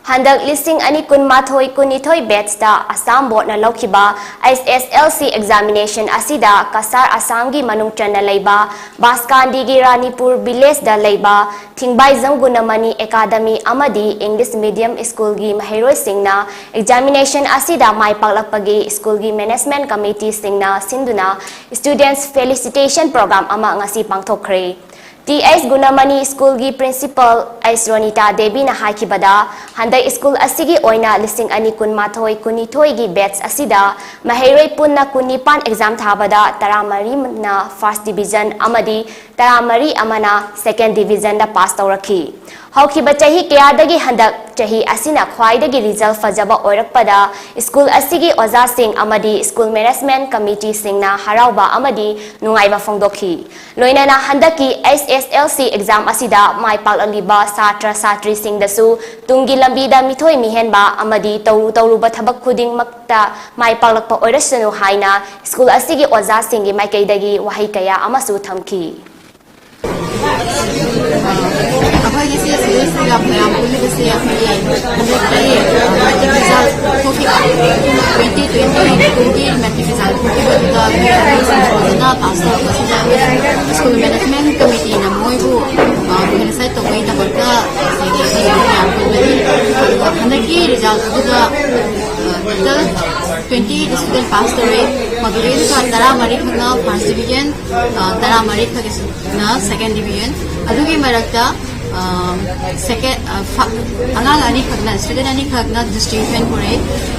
ꯍꯟꯗꯛ ꯂꯤꯁꯤꯡ ꯑꯅꯤ ꯀꯨꯟꯃꯥꯊꯣꯏ ꯀꯨꯟꯅꯤꯊꯣꯏ batchꯇ ꯑꯁꯥꯝ boardꯅ ꯂꯧꯈꯤꯕ H S S L C examination ꯑꯁꯤꯗ ꯀꯁꯥꯔ ꯑꯁꯥꯝꯒꯤ ꯃꯅꯨꯡ ꯆꯟꯅ ꯂꯩꯕ ꯕꯥꯁꯀꯥꯟꯗꯤꯒꯤ ꯔꯥꯅꯤꯄꯨꯔ villageꯗ ꯂꯩꯕ ꯊꯤꯡꯕꯥꯏꯖꯝ ꯒꯨꯅꯃꯅꯤ Academy ꯑꯃꯗꯤ English medium schoolꯒꯤ ꯃꯍꯩꯔꯣꯏꯁꯤꯡꯅ examination ꯑꯁꯤꯗ ꯃꯥꯏ ꯄꯥꯛꯂꯛꯄꯒꯤ schoolꯒꯤ management committeeꯁꯤꯡꯅ ꯁꯤꯟꯗꯨꯅ students felicitation program ꯑꯃ ꯉꯁꯤ ꯄꯥꯡꯊꯣꯛꯈ꯭ꯔꯦ꯫ T H ꯒꯨꯅꯃꯅꯤ schoolꯒꯤ principal H ꯔꯣꯅꯤꯇꯥ ꯗꯦꯕꯤꯅ ꯍꯥꯏꯈꯤꯕꯗ, ꯍꯟꯗꯛ school ꯑꯁꯤꯒꯤ ꯑꯣꯏꯅ ꯂꯤꯁꯤꯡ ꯑꯅꯤ ꯀꯨꯟꯃꯥꯊꯣꯏ ꯀꯨꯟꯅꯤꯊꯣꯏꯒꯤ batch ꯑꯁꯤꯗ ꯃꯍꯩꯔꯣꯏ ꯄꯨꯟꯅ ꯀꯨꯟꯅꯤꯄꯥꯟ exam ꯊꯥꯕꯗ ꯇꯔꯥꯃꯔꯤꯅ first division ꯑꯃꯗꯤ ꯇꯔꯥꯃꯔꯤ ꯑꯃꯅ second divisionꯗ pass ꯇꯧꯔꯛꯈꯤ꯫ ꯍꯧꯈꯤꯕ ꯆꯍꯤ ꯀꯌꯥꯗꯒꯤ ꯍꯟꯗꯛ ꯆꯍꯤ ꯑꯁꯤꯅ ꯈ꯭ꯋꯥꯏꯗꯒꯤ result ꯐꯖꯕ ꯑꯣꯏꯔꯛꯄꯗ school ꯑꯁꯤꯒꯤ ꯑꯣꯖꯥꯁꯤꯡ ꯑꯃꯗꯤ school management committeeꯁꯤꯡꯅ ꯍꯔꯥꯎꯕ ꯑꯃꯗꯤ ꯅꯨꯡꯉꯥꯏꯕ ꯐꯣꯡꯗꯣꯛꯈꯤ꯫ ꯂꯣꯏꯅꯅ ꯍꯟꯗꯛꯀꯤ H S S L C exam ꯑꯁꯤꯗ ꯃꯥꯏ ꯄꯥꯛꯂꯛꯂꯤꯕ ꯁꯥꯇ꯭ꯔ ꯁꯥꯇ꯭ꯔꯤꯁꯤꯡꯗꯁꯨ ꯇꯨꯡꯒꯤ ꯂꯝꯕꯤꯗ ꯃꯤꯊꯣꯏ ꯃꯤꯍꯦꯟꯕ ꯑꯃꯗꯤ ꯇꯧꯔꯨ ꯇꯧꯔꯨꯕ ꯊꯕꯛ ꯈꯨꯗꯤꯡꯃꯛꯇ ꯃꯥꯏ ꯄꯥꯛꯂꯛꯄ ꯑꯣꯏꯔꯁꯅꯨ ꯍꯥꯏꯅ school ꯑꯁꯤꯒꯤ ꯑꯣꯖꯥꯁꯤꯡꯒꯤ ꯃꯥꯏꯀꯩꯗꯒꯤ ꯋꯥꯍꯩ ꯀꯌꯥ ꯑꯃꯁꯨ ꯊꯝꯈꯤ꯫ ꯑꯩꯈꯣꯏ ꯉꯁꯤ ꯑꯁꯤꯗꯩꯁꯤꯗ ꯃꯌꯥꯝ ꯄꯨꯜꯂꯤꯕꯁꯦ ꯑꯩꯈꯣꯏꯒꯤ ꯍꯟꯗꯛꯀꯤ matric result ꯊꯣꯛꯈꯤꯕ, twenty twenty-twoꯒꯤ matric result ꯊꯣꯛꯈꯤꯕꯗꯨꯗ ꯑꯩꯈꯣꯏ ꯑꯉꯥꯡꯁꯤꯡ ꯐꯖꯅ pass ꯇꯧꯔꯛꯄꯁꯤꯗ school management committeeꯅ ꯃꯣꯏꯕꯨ, ꯑ, felicitate ꯇꯧꯕꯒꯤꯗꯃꯛꯇ ꯉꯁꯤꯗꯤ ꯑꯩꯈꯣꯏ ꯃꯌꯥꯝ ꯄꯨꯟꯕꯅꯤ꯫ ꯑꯗꯨꯒ ꯍꯟꯗꯛꯀꯤ result ꯑꯗꯨꯗ, ꯑ, total twenty student pass ꯇꯧꯔꯦ꯫ ꯃꯗꯨꯗꯩꯗꯨꯗ ꯇꯔꯥꯃꯔꯤ ꯈꯛꯅ first division, ꯑ, ꯇꯔꯥꯃꯔꯤ ꯈꯛꯅ second division꯫ ꯑꯗꯨꯒꯤ ꯃꯔꯛꯇ, ꯑ, second, ꯑ, ꯐ-, ꯑꯉꯥꯡ ꯑꯅꯤꯈꯛꯅ, student ꯑꯅꯤꯈꯛꯅ distinction ꯄꯨꯔꯛꯏ,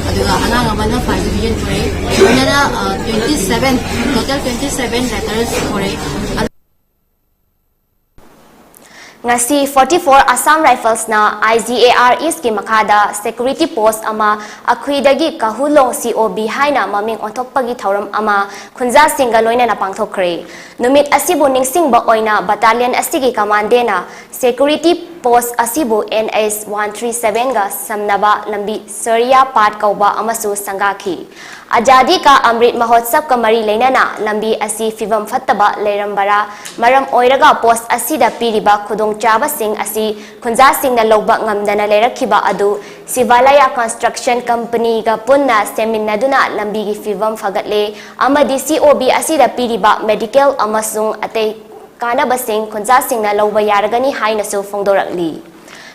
ꯑꯗꯨꯒ ꯑꯉꯥꯡ ꯑꯃꯅ first division ꯄꯨꯔꯛꯏ꯫ ꯂꯣꯏꯅꯅ, ꯑ, twenty seven, total twenty seven letters ꯄꯨꯔꯛꯏ꯫ ꯉꯁꯤ forty four Assam Riflesꯅ I G A R Eastꯀꯤ ꯃꯈꯥꯗ security post ꯑꯃ ꯑꯈꯨꯏꯗꯒꯤ ꯀꯍꯨꯂꯣꯡ C O B ꯍꯥꯏꯅ ꯃꯃꯤꯡ ꯑꯣꯟꯊꯣꯛꯄꯒꯤ ꯊꯧꯔꯝ ꯑꯃ ꯈꯨꯟꯖꯥꯁꯤꯡꯒ ꯂꯣꯏꯅꯅ ꯄꯥꯡꯊꯣꯛꯈ꯭ꯔꯦ꯫ ꯅꯨꯃꯤꯠ ꯑꯁꯤꯕꯨ ꯅꯤꯡꯁꯤꯡꯕ ꯑꯣꯏꯅ battalion ꯑꯁꯤꯒꯤ commandantꯅ security ꯄꯣꯁ ꯑꯁꯤꯕꯨ ꯑꯦꯟ ꯑꯩꯆ ꯋꯥꯟ ꯊ꯭ꯔꯤ ꯁꯚꯦꯟꯒ ꯁꯝꯅꯕ ꯂꯝꯕꯤ ꯁꯔꯤꯌꯥ ꯄꯥꯠ ꯀꯧꯕ ꯑꯃꯁꯨ ꯁꯪꯒꯥꯈꯤ꯫ ꯑꯖꯥꯗꯤ ꯀꯥ ꯑꯃ꯭ꯔꯤꯠ ꯃꯍꯣꯠꯁꯕꯀ ꯃꯔꯤ ꯂꯩꯅꯅ ꯂꯝꯕꯤ ꯑꯁꯤ ꯐꯤꯕꯝ ꯐꯠꯇꯕ ꯂꯩꯔꯝꯕꯔꯥ ꯃꯔꯝ ꯑꯣꯏꯔꯒ ꯄꯣꯁ ꯑꯁꯤꯗ ꯄꯤꯔꯤꯕ ꯈꯨꯗꯣꯡꯆꯥꯕꯁꯤꯡ ꯑꯁꯤ ꯈꯨꯟꯖꯥꯁꯤꯡꯅ ꯂꯧꯕ ꯉꯝꯗꯅ ꯂꯩꯔꯛꯈꯤꯕ ꯑꯗꯨ ꯁꯤꯚꯥꯂꯌꯥ ꯀꯟꯁꯇ꯭ꯔꯛꯁꯟ ꯀꯝꯄꯅꯤꯒ ꯄꯨꯟꯅ ꯁꯦꯝꯃꯤꯟꯅꯗꯨꯅ ꯂꯝꯕꯤꯒꯤ ꯐꯤꯕꯝ ꯐꯒꯠꯂꯦ ꯑꯃꯗꯤ ꯁꯤ ꯑꯣ ꯕꯤ ꯑꯁꯤꯗ ꯄꯤꯔꯤꯕ ꯃꯦꯗꯤꯀꯦꯜ ꯑꯃꯁꯨꯡ ꯑꯇꯩ ꯀꯥꯟꯅꯕꯁꯤꯡ ꯈꯨꯟꯖꯥꯁꯤꯡꯅ ꯂꯧꯕ ꯌꯥꯔꯒꯅꯤ ꯍꯥꯏꯅꯁꯨ ꯐꯣꯡꯗꯣꯔꯛꯂꯤ꯫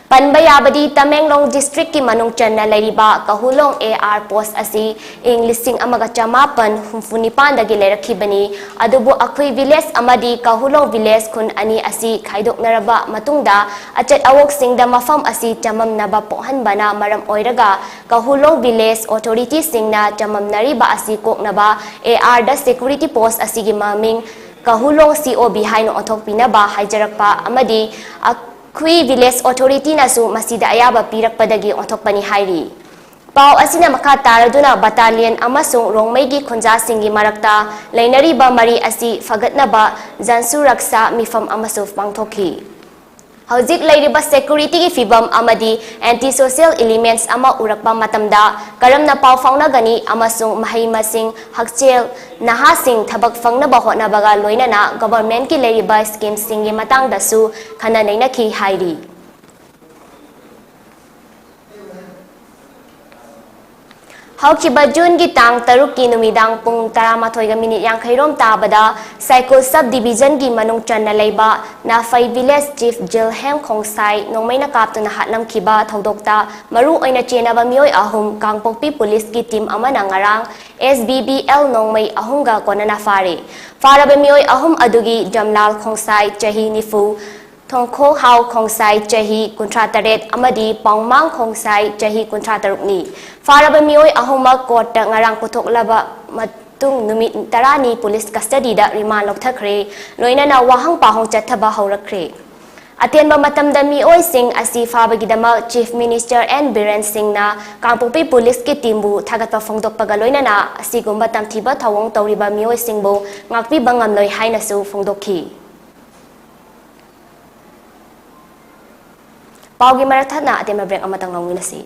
ꯄꯟꯕ ꯌꯥꯕꯗꯤ ꯇꯃꯦꯡꯂꯣꯡ ꯗꯤꯁꯇ꯭ꯔꯤꯛꯀꯤ ꯃꯅꯨꯡ ꯆꯟꯅ ꯂꯩꯔꯤꯕ ꯀꯍꯨꯂꯣꯡ ꯑꯦ ꯑꯥꯔ ꯄꯣꯁ ꯑꯁꯤ ꯏꯪ ꯂꯤꯁꯤꯡ ꯑꯃꯒ ꯆꯃꯥꯄꯟ ꯍꯨꯝꯐꯨ ꯅꯤꯄꯥꯟꯗꯒꯤ ꯂꯩꯔꯛꯈꯤꯕꯅꯤ꯫ ꯑꯗꯨꯕꯨ ꯑꯈꯨꯏ ꯚꯤꯂꯦꯖ ꯑꯃꯗꯤ ꯀꯍꯨꯂꯣꯡ ꯚꯤꯂꯦꯖ ꯈꯨꯟ ꯑꯅꯤ ꯑꯁꯤ ꯈꯥꯏꯗꯣꯛꯅꯔꯕ ꯃꯇꯨꯡꯗ ꯑꯆꯠ ꯑꯋꯣꯛꯁꯤꯡꯗ ꯃꯐꯝ ꯑꯁꯤ ꯆꯃꯝꯅꯕ ꯄꯣꯛꯍꯟꯕꯅ ꯃꯔꯝ ꯑꯣꯏꯔꯒ ꯀꯍꯨꯂꯣꯡ ꯚꯤꯂꯦꯖ ꯑꯣꯊꯣꯔꯤꯇꯤꯁꯤꯡꯅ ꯆꯃꯝꯅꯔꯤꯕ ꯑꯁꯤ ꯀꯣꯛꯅꯕ ꯑꯦ ꯑꯥꯔꯗ ꯁꯦꯀ꯭ꯌꯨꯔꯤꯇꯤ ꯄꯣꯁ ꯑꯁꯤꯒꯤ ꯃꯃꯤꯡ ꯀꯍꯨꯂꯣꯡ ꯁꯤ ꯑꯣ ꯕꯤ ꯍꯥꯏꯅ ꯑꯣꯟꯊꯣꯛꯄꯤꯅꯕ ꯍꯥꯏꯖꯔꯛꯄ ꯑꯃꯗꯤ ꯑꯈꯨꯏ ꯚꯤꯂꯦꯖ ꯑꯣꯊꯣꯔꯤꯇꯤꯅꯁꯨ ꯃꯁꯤꯗ ꯑꯌꯥꯕ ꯄꯤꯔꯛꯄꯗꯒꯤ ꯑꯣꯟꯊꯣꯛꯄꯅꯤ ꯍꯥꯏꯔꯤ꯫ ꯄꯥꯎ ꯑꯁꯤꯅ ꯃꯈꯥ ꯇꯥꯔꯗꯨꯅ ꯕꯇꯥꯂꯤꯌꯟ ꯑꯃꯁꯨꯡ ꯔꯣꯡꯃꯩꯒꯤ ꯈꯨꯟꯖꯥꯁꯤꯡꯒꯤ ꯃꯔꯛꯇ ꯂꯩꯅꯔꯤꯕ ꯃꯔꯤ ꯑꯁꯤ ꯐꯒꯠꯅꯕ ꯖꯟꯁꯨ ꯔꯛꯁꯥ ꯃꯤꯐꯝ ꯑꯃꯁꯨ ꯄꯥꯡꯊꯣꯛꯈꯤ꯫ ꯍꯧꯖꯤꯛ ꯂꯩꯔꯤꯕ ꯁꯦꯀ꯭ꯌꯨꯔꯤꯇꯤꯒꯤ ꯐꯤꯚꯝ ꯑꯃꯗꯤ ꯑꯦꯟꯇꯤ ꯁꯣꯁꯤꯌꯦꯜ ꯏꯂꯤꯃꯦꯟꯠꯁ ꯑꯃ ꯎꯔꯛꯄ ꯃꯇꯝꯗ ꯀꯔꯝꯅ ꯄꯥꯎ ꯐꯥꯎꯅꯒꯅꯤ ꯑꯃꯁꯨꯡ ꯃꯍꯩ ꯃꯁꯤꯡ, ꯍꯛꯁꯦꯜ, ꯅꯍꯥꯁꯤꯡ ꯊꯕꯛ ꯐꯪꯅꯕ ꯍꯣꯠꯅꯕꯒ ꯂꯣꯏꯅꯅ ꯒꯚꯔꯟꯃꯦꯟꯠꯀꯤ ꯂꯩꯔꯤꯕ ꯁ꯭ꯀꯤꯝꯁꯤꯡꯒꯤ ꯃꯇꯥꯡꯗꯁꯨ ꯈꯟꯅ ꯅꯩꯅꯈꯤ ꯍꯥꯏꯔꯤ꯫ ꯍꯧꯈꯤꯕ ꯖꯨꯟꯒꯤ ꯇꯥꯡ ꯇꯔꯨꯛꯀꯤ ꯅꯨꯃꯤꯗꯥꯡ ꯄꯨꯡ ꯇꯔꯥꯃꯥꯊꯣꯏꯒ ꯃꯤꯅꯤꯠ ꯌꯥꯡꯈꯩ ꯔꯣꯝ ꯇꯥꯕꯗ ꯁꯥꯏꯀꯨꯜ ꯁꯕ ꯗꯤꯕꯤꯖꯟꯒꯤ ꯃꯅꯨꯡ ꯆꯟꯅ ꯂꯩꯕ ꯅꯥꯐꯩ ꯚꯤꯂꯦꯖ ꯆꯤꯐ ꯖꯤꯜꯍꯦꯝ ꯈꯣꯡꯁꯥꯏ ꯅꯣꯡꯃꯩꯅ ꯀꯥꯞꯇꯨꯅ ꯍꯥꯠꯂꯝꯈꯤꯕ ꯊꯧꯗꯣꯛꯇ ꯃꯔꯨ ꯑꯣꯏꯅ ꯆꯦꯟꯅꯕ ꯃꯤꯑꯣꯏ ꯑꯍꯨꯝ ꯀꯥꯡꯄꯣꯛꯄꯤ ꯄꯨꯂꯤꯁꯀꯤ ꯇꯤꯝ ꯑꯃꯅ ꯉꯔꯥꯡ ꯑꯦꯁ ꯕꯤ ꯕꯤ ꯑꯦꯜ ꯅꯣꯡꯃꯩ ꯑꯍꯨꯝꯒ ꯀꯣꯟꯅꯅ ꯐꯥꯔꯦ꯫ ꯐꯥꯔꯕ ꯃꯤꯑꯣꯏ ꯑꯍꯨꯝ ꯑꯗꯨꯒꯤ ꯖꯝꯂꯥꯜ ꯈꯣꯡꯁꯥꯏ ꯆꯍꯤ ꯅꯤꯐꯨ, ꯊꯣꯡꯈꯣ ꯍꯥꯎ ꯈꯣꯡꯁꯥꯏ ꯆꯍꯤ ꯀꯨꯟꯊ꯭ꯔꯥ ꯇꯔꯦꯠ ꯑꯃꯗꯤ ꯄꯥꯎꯃꯥꯡ ꯈꯣꯡꯁꯥꯏ ꯆꯍꯤ ꯀꯨꯟꯊ꯭ꯔꯥ ꯇꯔꯨꯛꯅꯤ꯫ ꯐꯥꯔꯕ ꯃꯤꯑꯣꯏ ꯑꯍꯨꯝꯃꯛ ꯀꯣꯔꯠꯇ ꯉꯔꯥꯡ ꯄꯨꯊꯣꯛꯂꯕ ꯃꯇꯨꯡ ꯅꯨꯃꯤꯠ ꯇꯔꯥꯅꯤ ꯄꯨꯂꯤꯁ ꯀꯁꯇꯗꯤꯗ ꯔꯤꯃꯥꯟ ꯂꯧꯊꯈ꯭ꯔꯦ, ꯂꯣꯏꯅꯅ ꯋꯥꯍꯪ ꯄꯥꯎꯍꯪ ꯆꯠꯊꯕ ꯍꯧꯔꯛꯈ꯭ꯔꯦ꯫ ꯑꯇꯦꯟꯕ ꯃꯇꯝꯗ ꯃꯤꯑꯣꯏꯁꯤꯡ ꯑꯁꯤ ꯐꯥꯕꯒꯤꯗꯃꯛ ꯆꯤꯐ ꯃꯤꯅꯤꯁꯇꯔ ꯑꯦꯟ ꯕꯤꯔꯦꯟ ꯁꯤꯡꯅ ꯀꯥꯡꯄꯣꯛꯄꯤ ꯄꯨꯂꯤꯁꯀꯤ ꯇꯤꯝꯕꯨ ꯊꯥꯒꯠꯄ ꯐꯣꯡꯗꯣꯛꯄꯒ ꯂꯣꯏꯅꯅ ꯑꯁꯤꯒꯨꯝꯕ ꯇꯝꯊꯤꯕ ꯊꯧꯑꯣꯡ ꯇꯧꯔꯤꯕ ꯃꯤꯑꯣꯏꯁꯤꯡꯕꯨ ꯉꯥꯛꯄꯤꯕ ꯉꯝꯂꯣꯏ ꯍꯥꯏꯅꯁꯨ ꯐꯣꯡꯗꯣꯛꯈꯤ꯫ ꯄꯥꯎꯒꯤ ꯃꯔꯛ ꯊꯠꯅ ꯑꯇꯦꯟꯕ break ꯑꯃꯇꯪ ꯂꯧꯃꯤꯟꯅꯁꯤ꯫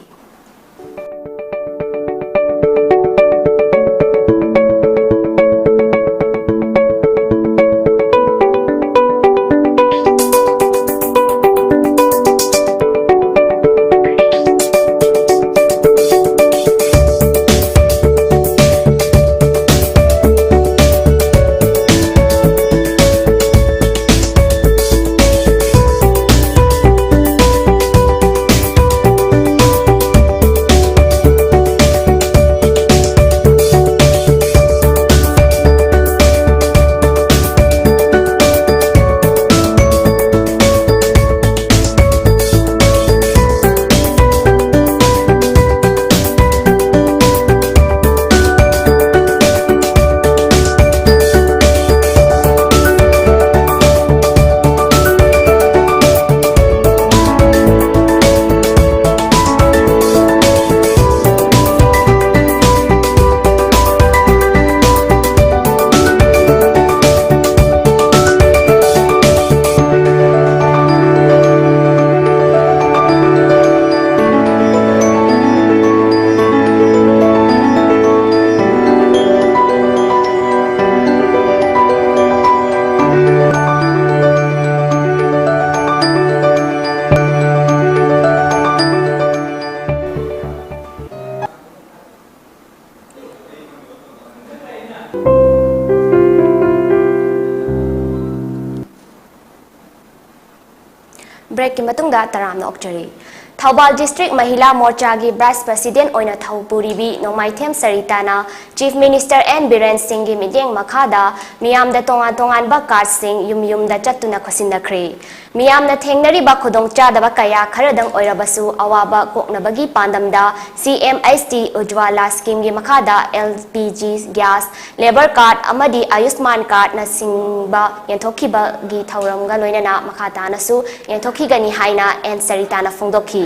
Breakꯀꯤ ꯃꯇꯨꯡꯗ ꯇꯔꯥꯝꯅ ꯑꯣꯛꯆꯔꯤ꯫ Thoubal District Mahila Morchaꯒꯤ Vice President ꯑꯣꯏꯅ ꯊꯧ ꯄꯨꯔꯤꯕꯤ ꯅꯣꯡꯃꯥꯏꯊꯦꯝ ꯁꯔꯤꯇꯥꯅ Chief Minister N ꯕꯤꯔꯦꯟ ꯁꯤꯡꯒꯤ ꯃꯤꯠꯌꯦꯡ ꯃꯈꯥꯗ ꯃꯤꯌꯥꯝꯗ ꯇꯣꯉꯥꯟ ꯇꯣꯉꯥꯟꯕ cardꯁꯤꯡ ꯌꯨꯝ ꯌꯨꯝꯗ ꯆꯠꯇꯨꯅ ꯈꯨꯠꯁꯤꯟꯅꯈ꯭ꯔꯦ꯫ ꯃꯤꯌꯥꯝꯅ ꯊꯦꯡꯅꯔꯤꯕ ꯈꯨꯗꯣꯡꯆꯥꯗꯕ ꯀꯌꯥ ꯈꯔꯗꯪ ꯑꯣꯏꯔꯕꯁꯨ ꯑꯋꯥꯕ ꯀꯣꯛꯅꯕꯒꯤ ꯄꯥꯟꯗꯝꯗ C M H T Ujjwala Schemeꯒꯤ ꯃꯈꯥꯗ L P G gas, Labour Card ꯑꯃꯗꯤ Ayushman Cardꯅꯆꯤꯡꯕ ꯌꯦꯟꯊꯣꯛꯈꯤꯕꯒꯤ ꯊꯧꯔꯝꯒ ꯂꯣꯏꯅꯅ ꯃꯈꯥ ꯇꯥꯅꯁꯨ ꯌꯦꯟꯊꯣꯛꯈꯤꯒꯅꯤ ꯍꯥꯏꯅ ꯑꯦꯟ ꯁꯔꯤꯇꯥꯅ ꯐꯣꯡꯗꯣꯛꯈꯤ꯫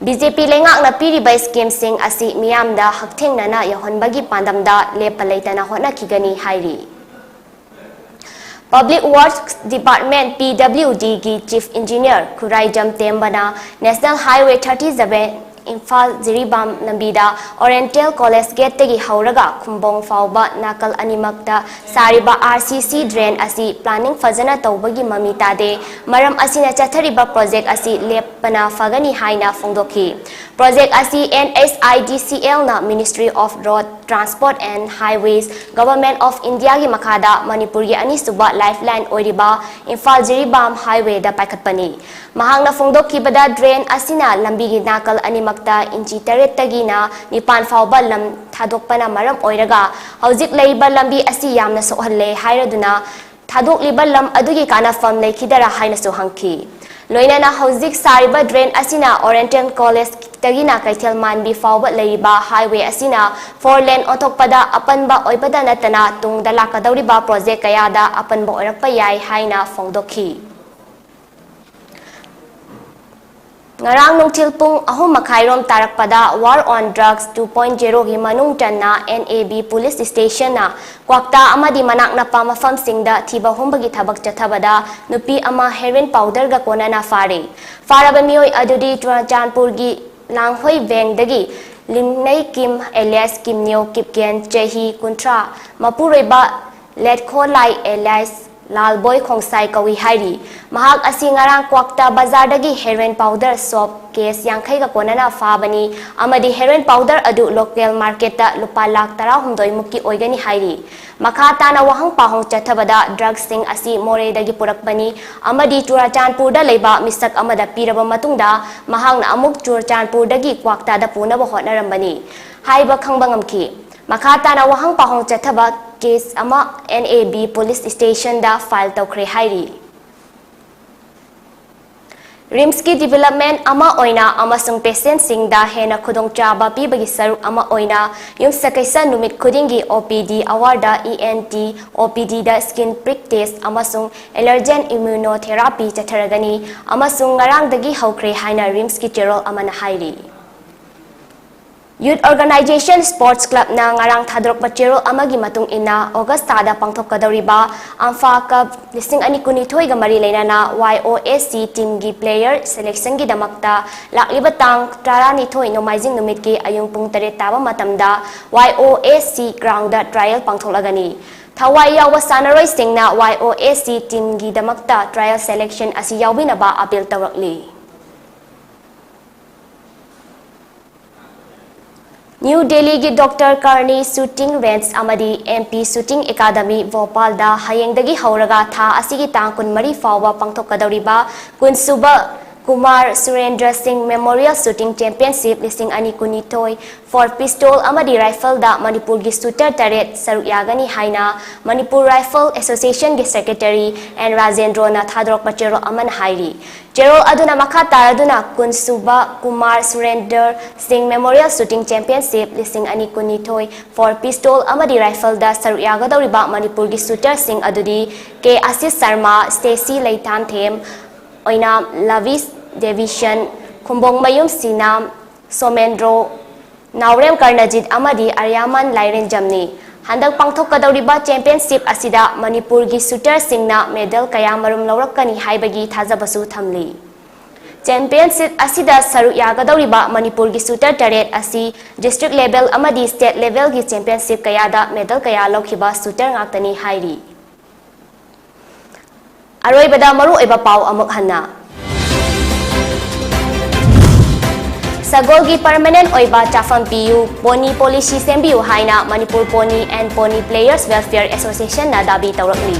B J P ꯂꯩꯉꯥꯛꯅ ꯄꯤꯔꯤꯕ schemeꯁꯤꯡ ꯑꯁꯤ ꯃꯤꯌꯥꯝꯗ ꯍꯛꯊꯦꯡꯅꯅ ꯌꯧꯍꯟꯕꯒꯤ ꯄꯥꯟꯗꯝꯗ ꯂꯦꯞꯄ ꯂꯩꯇꯅ ꯍꯣꯠꯅꯈꯤꯒꯅꯤ ꯍꯥꯏꯔꯤ꯫ Public Works Department, P W D ꯒꯤ Chief Engineer Khuraijam ꯇꯦꯝꯕꯅ National Highway thirty seven Imphal Jiribam ꯂꯝꯕꯤꯗ Oriental College Gate ꯇꯒꯤ ꯍꯧꯔꯒ ꯈꯨꯝꯕꯣꯡ ꯐꯥꯎꯕ ꯅꯥꯀꯜ ꯑꯅꯤꯃꯛꯇ ꯁꯥꯔꯤꯕ R C C drain ꯑꯁꯤ planning ꯐꯖꯅ ꯇꯧꯕꯒꯤ ꯃꯃꯤ ꯇꯥꯗꯦ꯫ ꯃꯔꯝ ꯑꯁꯤꯅ ꯆꯠꯊꯔꯤꯕ project ꯑꯁꯤ ꯂꯦꯞꯄꯅ ꯐꯒꯅꯤ ꯍꯥꯏꯅ ꯐꯣꯡꯗꯣꯛꯈꯤ꯫ Project ꯑꯁꯤ N H I D C L ꯅ Ministry of Road Transport and Highways, Government of India ꯒꯤ ꯃꯈꯥꯗ ꯃꯅꯤꯄꯨꯔꯒꯤ ꯑꯅꯤꯁꯨꯕ lifeline ꯑꯣꯏꯔꯤꯕ ꯏꯝꯐꯥꯜ ꯖꯤꯔꯤꯕꯥꯝ highway ꯗ ꯄꯥꯏꯈꯠꯄꯅꯤ꯫ ꯃꯍꯥꯛꯅ ꯐꯣꯡꯗꯣꯛꯈꯤꯕꯗ, drain ꯑꯁꯤꯅ ꯂꯝꯕꯤꯒꯤ ꯅꯥꯀꯜ ꯑꯅꯤꯃꯛꯇ ꯏꯟꯆꯤ ꯇꯔꯦꯠꯇꯒꯤꯅ ꯅꯤꯄꯥꯟ ꯐꯥꯎꯕ ꯂꯝ ꯊꯥꯗꯣꯛꯄꯅ ꯃꯔꯝ ꯑꯣꯏꯔꯒ ꯍꯧꯖꯤꯛ ꯂꯩꯔꯤꯕ ꯂꯝꯕꯤ ꯑꯁꯤ ꯌꯥꯝꯅ ꯁꯣꯛꯍꯜꯂꯦ ꯍꯥꯏꯔꯗꯨꯅ ꯊꯥꯗꯣꯛꯂꯤꯕ ꯂꯝ ꯑꯗꯨꯒꯤ ꯀꯥꯟꯅꯐꯝ ꯂꯩꯈꯤꯗꯔꯥ ꯍꯥꯏꯅꯁꯨ ꯍꯪꯈꯤ꯫ ꯂꯣꯏꯅꯅ ꯍꯧꯖꯤꯛ ꯁꯥꯔꯤꯕ drain ꯑꯁꯤꯅ Oriental College ꯇꯒꯤꯅ ꯀꯩꯊꯦꯜ ꯃꯥꯟꯕꯤ ꯐꯥꯎꯕ ꯂꯩꯔꯤꯕ highway ꯑꯁꯤꯅ four lane ꯑꯣꯟꯊꯣꯛꯄꯗ ꯑꯄꯟꯕ ꯑꯣꯏꯕꯗ ꯅꯠꯇꯅ ꯇꯨꯡꯗ ꯂꯥꯛꯀꯗꯧꯔꯤꯕ project ꯀꯌꯥꯗ ꯑꯄꯟꯕ ꯑꯣꯏꯔꯛꯄ ꯌꯥꯏ ꯍꯥꯏꯅ ꯐꯣꯡꯗꯣꯛꯈꯤ꯫ ꯉꯔꯥꯡ ꯅꯨꯡꯊꯤꯜ ꯄꯨꯡ ꯑꯍꯨꯝ ꯃꯈꯥꯏꯔꯣꯝ ꯇꯥꯔꯛꯄꯗ War on Drugs two point zero ꯒꯤ ꯃꯅꯨꯡ ꯆꯟꯅ N A B police station ꯅ ꯀ꯭ꯋꯥꯛꯇꯥ ꯑꯃꯗꯤ ꯃꯅꯥꯛ ꯅꯛꯄ ꯃꯐꯝꯁꯤꯡꯗ ꯊꯤꯕ ꯍꯨꯝꯕꯒꯤ ꯊꯕꯛ ꯆꯠꯊꯕꯗ ꯅꯨꯄꯤ ꯑꯃ heroin powder ꯒ ꯀꯣꯟꯅꯅ ꯐꯥꯔꯦ꯫ ꯐꯥꯔꯕ ꯃꯤꯑꯣꯏ ꯑꯗꯨꯗꯤ ꯆꯨꯔꯥꯆꯥꯟꯄꯨꯔꯒꯤ ꯂꯥꯡꯍꯣꯏ ꯕꯦꯡꯗꯒꯤ ꯂꯤꯝꯅꯩ ꯀꯤꯝ alias ꯀꯤꯝꯅꯤꯌꯣ ꯀꯤꯞꯀꯦꯟ, ꯆꯍꯤ ꯀꯨꯟꯊ꯭ꯔꯥ, ꯃꯄꯨꯔꯣꯏꯕ ꯂꯦꯠꯈꯣꯂꯥꯏ alias ꯂꯥꯜꯕꯣꯏ ꯈꯣꯡꯁꯥꯏ ꯀꯧꯏ ꯍꯥꯏꯔꯤ꯫ ꯃꯍꯥꯛ ꯑꯁꯤ ꯉꯔꯥꯡ ꯀ꯭ꯋꯥꯛꯇꯥ ꯕꯖꯥꯔꯗꯒꯤ heroin powder soap case ꯌꯥꯡꯈꯩꯒ ꯀꯣꯟꯅꯅ ꯐꯥꯕꯅꯤ ꯑꯃꯗꯤ heroin powder ꯑꯗꯨ local market ꯇ ꯂꯨꯄꯥ ꯂꯥꯈ ꯇꯔꯥꯍꯨꯝꯗꯣꯏ ꯃꯨꯛꯀꯤ ꯑꯣꯏꯒꯅꯤ ꯍꯥꯏꯔꯤ꯫ ꯃꯈꯥ ꯇꯥꯅ ꯋꯥꯍꯪ ꯄꯥꯎꯍꯪ ꯆꯠꯊꯕꯗ drugs ꯁꯤꯡ ꯑꯁꯤ ꯃꯣꯔꯦꯗꯒꯤ ꯄꯨꯔꯛꯄꯅꯤ ꯑꯃꯗꯤ ꯆꯨꯔꯥꯆꯥꯟꯄꯨꯔꯗ ꯂꯩꯕ ꯃꯤꯁꯛ ꯑꯃꯗ ꯄꯤꯔꯕ ꯃꯇꯨꯡꯗ ꯃꯍꯥꯛꯅ ꯑꯃꯨꯛ ꯆꯨꯔꯥꯆꯥꯟꯄꯨꯔꯗꯒꯤ ꯀ꯭ꯋꯥꯛꯇꯥꯗ ꯄꯨꯅꯕ ꯍꯣꯠꯅꯔꯝꯕꯅꯤ ꯍꯥꯏꯕ ꯈꯪꯕ ꯉꯝꯈꯤ꯫ ꯃꯈꯥ ꯇꯥꯅ ꯋꯥꯍꯪ ꯄꯥꯎꯍꯪ ꯆꯠꯊꯕ case ꯑꯃ N A B police station the file ꯇꯧꯈ꯭ꯔꯦ ꯍꯥꯏꯔꯤ꯫ RIMS ꯀꯤ development ꯑꯃ ꯑꯣꯏꯅ ꯑꯃꯁꯨꯡ patient ꯁꯤꯡꯗ ꯍꯦꯟꯅ ꯈꯨꯗꯣꯡꯆꯥꯕ ꯄꯤꯕꯒꯤ ꯁꯔꯨꯛ ꯑꯃ ꯑꯣꯏꯅ ꯌꯨꯝꯁꯀꯩꯁ ꯅꯨꯃꯤꯠ ꯈꯨꯗꯤꯡꯒꯤ O P D hour ꯗ E N T O P D ꯗ skin prick test ꯑꯃꯁꯨꯡ allergen immunotherapy ꯆꯠꯊꯔꯒꯅꯤ ꯑꯃꯁꯨꯡ ꯉꯔꯥꯡꯗꯒꯤ ꯍꯧꯈ꯭ꯔꯦ ꯍꯥꯏꯅ RIMS ꯀꯤ ꯆꯦꯔꯣꯜ ꯑꯃꯅ ꯍꯥꯏꯔꯤ꯫ Youth Organization Sports Clubꯅ ꯉꯔꯥꯡ ꯊꯥꯗꯣꯔꯛꯄ ꯆꯦꯔꯣꯜ ꯑꯃꯒꯤ ꯃꯇꯨꯡ ꯏꯟꯅ, ꯑꯣꯒꯁ ꯊꯥꯗ ꯄꯥꯡꯊꯣꯛꯀꯗꯧꯔꯤꯕ ꯑꯝꯐꯥ ꯀꯞ ꯂꯤꯁꯤꯡ ꯑꯅꯤ ꯀꯨꯟꯅꯤꯊꯣꯏꯒ ꯃꯔꯤ ꯂꯩꯅꯅ ꯋꯥꯏ ꯑꯣ ꯑꯦꯁ ꯁꯤ ꯇꯤꯝꯒꯤ ꯄ꯭ꯂꯦꯌꯔ ꯁꯦꯂꯦꯛꯁꯟꯒꯤꯗꯃꯛꯇ ꯂꯥꯛꯂꯤꯕ ꯇꯥꯡ ꯇꯔꯥꯅꯤꯊꯣꯏ ꯅꯣꯡꯃꯥꯏꯖꯤꯡ ꯅꯨꯃꯤꯠꯀꯤ ꯑꯌꯨꯛ ꯄꯨꯡ ꯇꯔꯦꯠ ꯇꯥꯕ ꯃꯇꯝꯗ ꯋꯥꯏ ꯑꯣ ꯑꯦꯁ ꯁꯤ ꯒ꯭ꯔꯥꯎꯟꯗ ꯇ꯭ꯔꯥꯏꯌꯦꯜ ꯄꯥꯡꯊꯣꯛꯂꯒꯅꯤ꯫ ꯊꯋꯥꯏ ꯌꯥꯎꯕ ꯁꯥꯟꯅꯔꯣꯏꯁꯤꯡꯅ ꯋꯥꯏ ꯑꯣ ꯑꯦꯁ ꯁꯤ ꯇꯤꯝꯒꯤꯗꯃꯛꯇ ꯇ꯭ꯔꯥꯏꯌꯦꯜ ꯁꯦꯂꯦꯛꯁꯟ ꯑꯁꯤ ꯌꯥꯎꯕꯤꯅꯕ ꯑꯄꯤꯜ ꯇꯧꯔꯛꯂꯤ꯫ ꯅ꯭ꯌꯨ ꯗꯦꯜꯂꯤꯒꯤ ꯗꯣꯛꯇꯔ ꯀꯔꯅꯤ ꯁꯨꯇꯤꯡ ꯔꯦꯟꯖ ꯑꯃꯗꯤ ꯑꯦꯝ ꯄꯤ ꯁꯨꯇꯤꯡ ꯑꯦꯀꯥꯗꯃꯤ ꯚꯣꯄꯥꯜꯗ ꯍꯌꯦꯡꯗꯒꯤ ꯍꯧꯔꯒ ꯊꯥ ꯑꯁꯤꯒꯤ ꯇꯥꯡ ꯀꯨꯟꯃꯔꯤ ꯐꯥꯎꯕ ꯄꯥꯡꯊꯣꯛꯀꯗꯧꯔꯤꯕ ꯀꯨꯟꯁꯨꯕ ꯀꯨꯃꯥꯔ ꯁꯨꯔꯦꯟꯗ꯭ꯔ ꯁꯤꯡ ꯃꯦꯃꯣꯔꯤꯌꯦꯜ ꯁꯨꯇꯤꯡ ꯆꯦꯝꯄꯤꯌꯟꯁꯤꯞ ꯂꯤꯁꯤꯡ ꯑꯅꯤ ꯀꯨꯟꯅꯤꯊꯣꯏ for pistol ꯑꯃꯗꯤ rifleꯗ ꯃꯅꯤꯄꯨꯔꯒꯤ ꯁꯨꯇꯔ ꯇꯔꯦꯠ ꯁꯔꯨꯛ ꯌꯥꯒꯅꯤ ꯍꯥꯏꯅ ꯃꯅꯤꯄꯨꯔ ꯔꯥꯏꯐꯜ ꯑꯦꯁꯣꯁꯤꯌꯦꯁꯟꯒꯤ ꯁꯦꯀ꯭ꯔꯦꯇꯔꯤ ꯑꯦꯟ ꯔꯥꯖꯦꯟꯗ꯭ꯔꯣꯅ ꯊꯥꯗꯣꯔꯛꯄ ꯆꯦꯔꯣꯜ ꯑꯃꯅ ꯍꯥꯏꯔꯤ꯫ ꯆꯦꯔꯣꯜ ꯑꯗꯨꯅ ꯃꯈꯥ ꯇꯥꯔꯗꯨꯅ ꯀꯨꯟꯁꯨꯕ ꯀꯨꯃꯥꯔ ꯁꯨꯔꯦꯟꯗꯔ ꯁꯤꯡ ꯃꯦꯃꯣꯔꯤꯌꯦꯜ ꯁꯨꯇꯤꯡ ꯆꯦꯝꯄꯤꯌꯟꯁꯤꯞ ꯂꯤꯁꯤꯡ ꯑꯅꯤ ꯀꯨꯟꯅꯤꯊꯣꯏ for pistol ꯑꯃꯗꯤ rifleꯗ ꯁꯔꯨꯛ ꯌꯥꯒꯗꯧꯔꯤꯕ ꯃꯅꯤꯄꯨꯔꯒꯤ ꯁꯨꯇꯔꯁꯤꯡ ꯑꯗꯨꯗꯤ ꯀꯦ ꯑꯁꯤꯁ ꯁꯔꯃꯥ, ꯁ꯭ꯇꯦꯁꯤ ꯂꯩꯊꯥꯟꯊꯦꯝ, ꯑꯣꯏꯅꯥꯝ ꯂꯕꯤꯁ ꯗꯦꯕꯤꯁꯟ, ꯈꯨꯝꯕꯣꯡꯃꯌꯨꯝ ꯁꯤꯅꯥꯝ, ꯁꯣꯃꯦꯟꯗ꯭ꯔꯣ, ꯅꯥꯎꯔꯦꯝ ꯀꯔꯅꯖꯤꯠ ꯑꯃꯗꯤ ꯑꯔꯤꯌꯥꯃꯟ ꯂꯥꯏꯔꯦꯟꯖꯝꯅꯤ꯫ ꯍꯟꯗꯛ ꯄꯥꯡꯊꯣꯛꯀꯗꯧꯔꯤꯕ ꯆꯦꯝꯄꯤꯌꯟꯁꯤꯞ ꯑꯁꯤꯗ ꯃꯅꯤꯄꯨꯔꯒꯤ ꯁꯨꯇꯔꯁꯤꯡꯅ ꯃꯦꯗꯜ ꯀꯌꯥ ꯃꯔꯨꯝ ꯂꯧꯔꯛꯀꯅꯤ ꯍꯥꯏꯕꯒꯤ ꯊꯥꯖꯕꯁꯨ ꯊꯝꯂꯤ꯫ ꯆꯦꯝꯄꯤꯌꯟꯁꯤꯞ ꯑꯁꯤꯗ ꯁꯔꯨꯛ ꯌꯥꯒꯗꯧꯔꯤꯕ ꯃꯅꯤꯄꯨꯔꯒꯤ ꯁꯨꯇꯔ ꯇꯔꯦꯠ ꯑꯁꯤ ꯗꯤꯁꯇ꯭ꯔꯤꯛ ꯂꯦꯚꯦꯜ ꯑꯃꯗꯤ ꯁ꯭ꯇꯦꯠ ꯂꯦꯚꯦꯜꯒꯤ ꯆꯦꯝꯄꯤꯌꯟꯁꯤꯞ ꯀꯌꯥꯗ ꯃꯦꯗꯜ ꯀꯌꯥ ꯂꯧꯈꯤꯕ ꯁꯨꯇꯔ ꯉꯥꯛꯇꯅꯤ ꯍꯥꯏꯔꯤ꯫ ꯑꯔꯣꯏꯕꯗ ꯃꯔꯨꯑꯣꯏꯕ ꯄꯥꯎ ꯑꯃꯨꯛ ꯍꯟꯅ꯫ ꯁꯒꯣꯜꯒꯤ ꯄꯔꯃꯅꯦꯟ ꯑꯣꯏꯕ ꯆꯥꯐꯝ ꯄꯤꯌꯨ, ꯄꯣꯅꯤ ꯄꯣꯂꯤꯁꯤ ꯁꯦꯝꯕꯤꯌꯨ ꯍꯥꯏꯅ Manipur pony and pony players welfare ꯑꯦꯁꯣꯁꯤꯌꯦꯁꯟꯅ ꯗꯥꯕꯤ ꯇꯧꯔꯛꯂꯤ꯫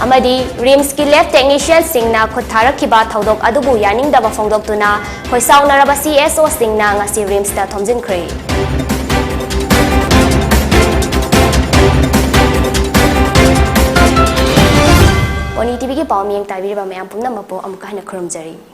ꯑꯃꯗꯤ ꯔꯤꯝꯁꯀꯤ ꯂꯦꯕ ꯇꯦꯛꯅꯤꯁꯤꯌꯟꯁꯤꯡꯅ ꯈꯨꯠ ꯊꯥꯔꯛꯈꯤꯕ ꯊꯧꯗꯣꯛ ꯑꯗꯨꯕꯨ ꯌꯥꯅꯤꯡꯗꯕ ꯐꯣꯡꯗꯣꯛꯇꯨꯅ ꯈꯣꯏꯁꯥꯎꯅꯔꯕ ꯁꯤ ꯑꯦꯁ ꯑꯣꯁꯤꯡꯅ ꯉꯁꯤ ꯔꯤꯝꯁꯇ ꯊꯣꯝꯖꯤꯟꯈ꯭ꯔꯦ꯫ ꯄꯣꯅꯤ ꯇꯤꯚꯤꯒꯤ ꯄꯥꯎ ꯃꯤꯠꯌꯦꯡ ꯇꯥꯕꯤꯔꯤꯕ ꯃꯌꯥꯝ ꯄꯨꯝꯅꯃꯛꯄꯨ ꯑꯃꯨꯛꯀ ꯍꯟꯅ ꯈꯨꯔꯨꯝꯖꯔꯤ꯫